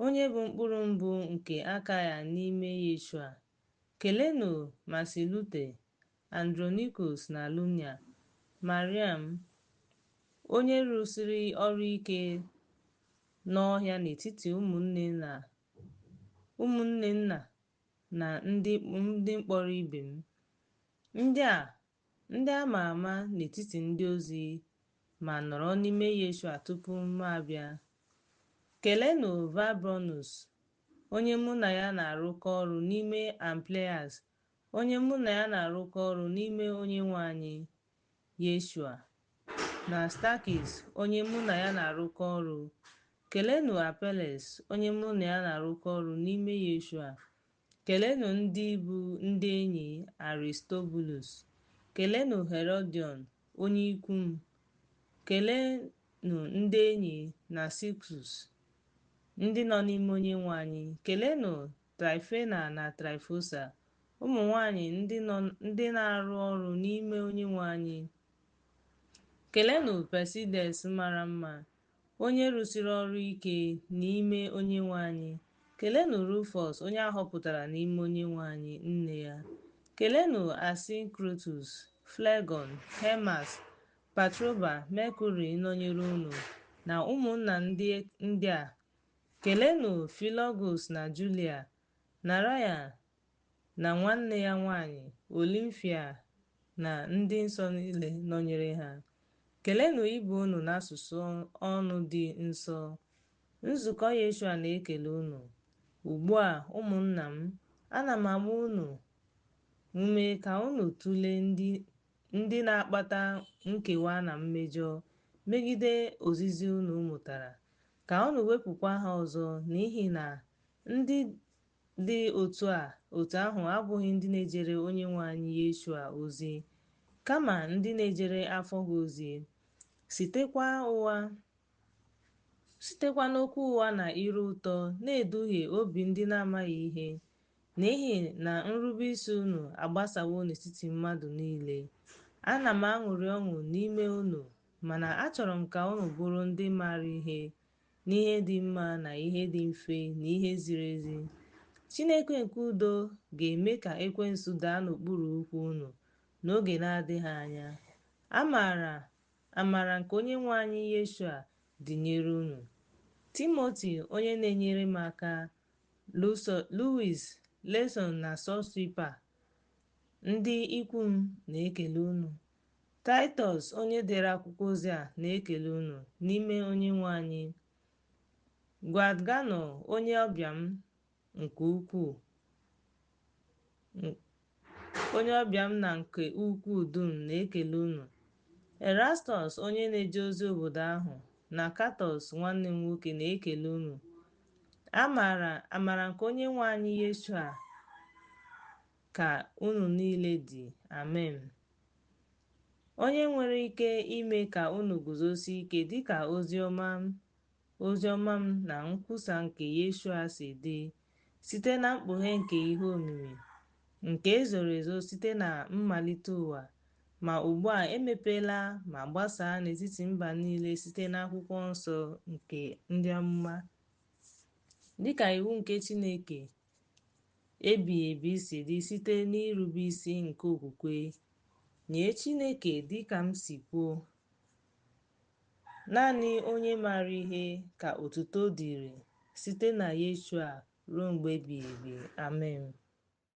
onye bụ mkpụrụ mbụ nke aka ya n'ime Yeshua. Kelenụ Masilute, Andronikos na Lunia, Mariam, onye rụsiri ọrụ ike n'ọhịa n'etiti ụmụnne nna na ndị mkpọrọ ibe m, ndị a ma ama n'etiti ndị ozi ma nọrọ n'ime Yeshua tupu m abịa. Kelenụ Vabronus, onye mụ na ya na-arụkọ ọrụ n'ime Amplias, onye mụ na ya na-arụkọ ọrụ n'ime Onyenwe anyị Yeshua, na Stakis, onye mụ na ya na-arụkọ ọrụ. Kelenụ Apeles, onye mụ na ya na-arụkọ ọrụ n'ime Yeshua. Kelenụ ndị bụ ndị enyi Aristobulus. Kelenụ Herodion, onye ikwu m. Kelenụ ndị enyi Narcissus, ndị nọ n'ime Onyenwe anyị. Kelenụ Traịfena na Traịfosa, ụmụ nwanyị ndị na-arụ ọrụ n'ime Onyenwe anyị. Kelenụ Persides mara mma, onye rụsiri ọrụ ike n'ime Onyenwe anyị. Kelenụ Rufọs, onye a họpụtara n'ime Onyenwe anyị, nne ya. Kelenụ Asinkritus, Flegon, Hermas, Patroba, Mekuri nọnyere unu, na ụmụnna ndị a. Kelenụ Filọgus na Julia, Naraya na nwanne ya nwanyị, Olimfia na ndị nsọ niile nọnyere ha. Kelenụ ibe unu n'asụsụ ọnụ dị nsọ. Nzukọ Yeshua na-ekele unu. Ugbu a, ụmụnna m, ana m agba unu ume ka unu tụlee ndị na-akpata nkewa na mmejọ megide ozizi unu mụtara, ka unu wepụkwa ha ọzọ, n'ihi na ndị dị otu ahụ abụghị ndị na-ejere Onyenwe anyị Yeshua ozi, kama ndị na-ejere afọ ha ozi. Sitekwa n'okwu ụgha na ire ụtọ na-eduhie obi ndị na-amaghị ihe, n'ihi na nrubeisi unu agbasawo n'etiti mmadụ niile. Ana m aṅụrị ọṅụ n'ime unu, mana achọrọ m ka unu bụrụ ndị maara ihe n'ihe dị mma na ihe dị mfe na ihe ziri ezi. Chineke nke udo ga-eme ka ekwensu daa n'okpuru ụkwụ unu n'oge na-adịghị anya. Amara nke Onyenwe anyị Yeshua dịnyere unu. Timoti, onye na-enyere m aka, Luis, Leson na Sosipa, ndị ikwu m na-ekele unu. Taịtọs, onye dere akwụkwọ ozi a, na-ekele unu n'ime Onyenwe anyị. Gwadgano, onye ọbịa m nke ukwuu, onye ọbịa m na nke ukwuu dum na-ekele unu. Erastọs, onye na-eje ozi obodo ahụ, na Katọs nwanne m nwoke na-ekele unu. Amara nke Onyenwe anyị Yeshua ka unu niile dị. Amen. Onye nwere ike ime ka unu guzosie ike dịka oziọma m na nkwusa nke Yeshua si dị, site na mkpughe nke ihe omimi, nke e zoro ezo site na mmalite ụwa, ma ugbu a emepeela ma gbasaa n'etiti mba niile site n'akwụkwọ nsọ nke ndị amụma, dịka iwu nke Chineke ebighị ebi si dị site n'irube isi nke okwukwe nye Chineke dịka m si kwuo. Naanị onye maara ihe ka otuto dịrị site na Yeshua ruo mgbe ebighị ebi. Amen.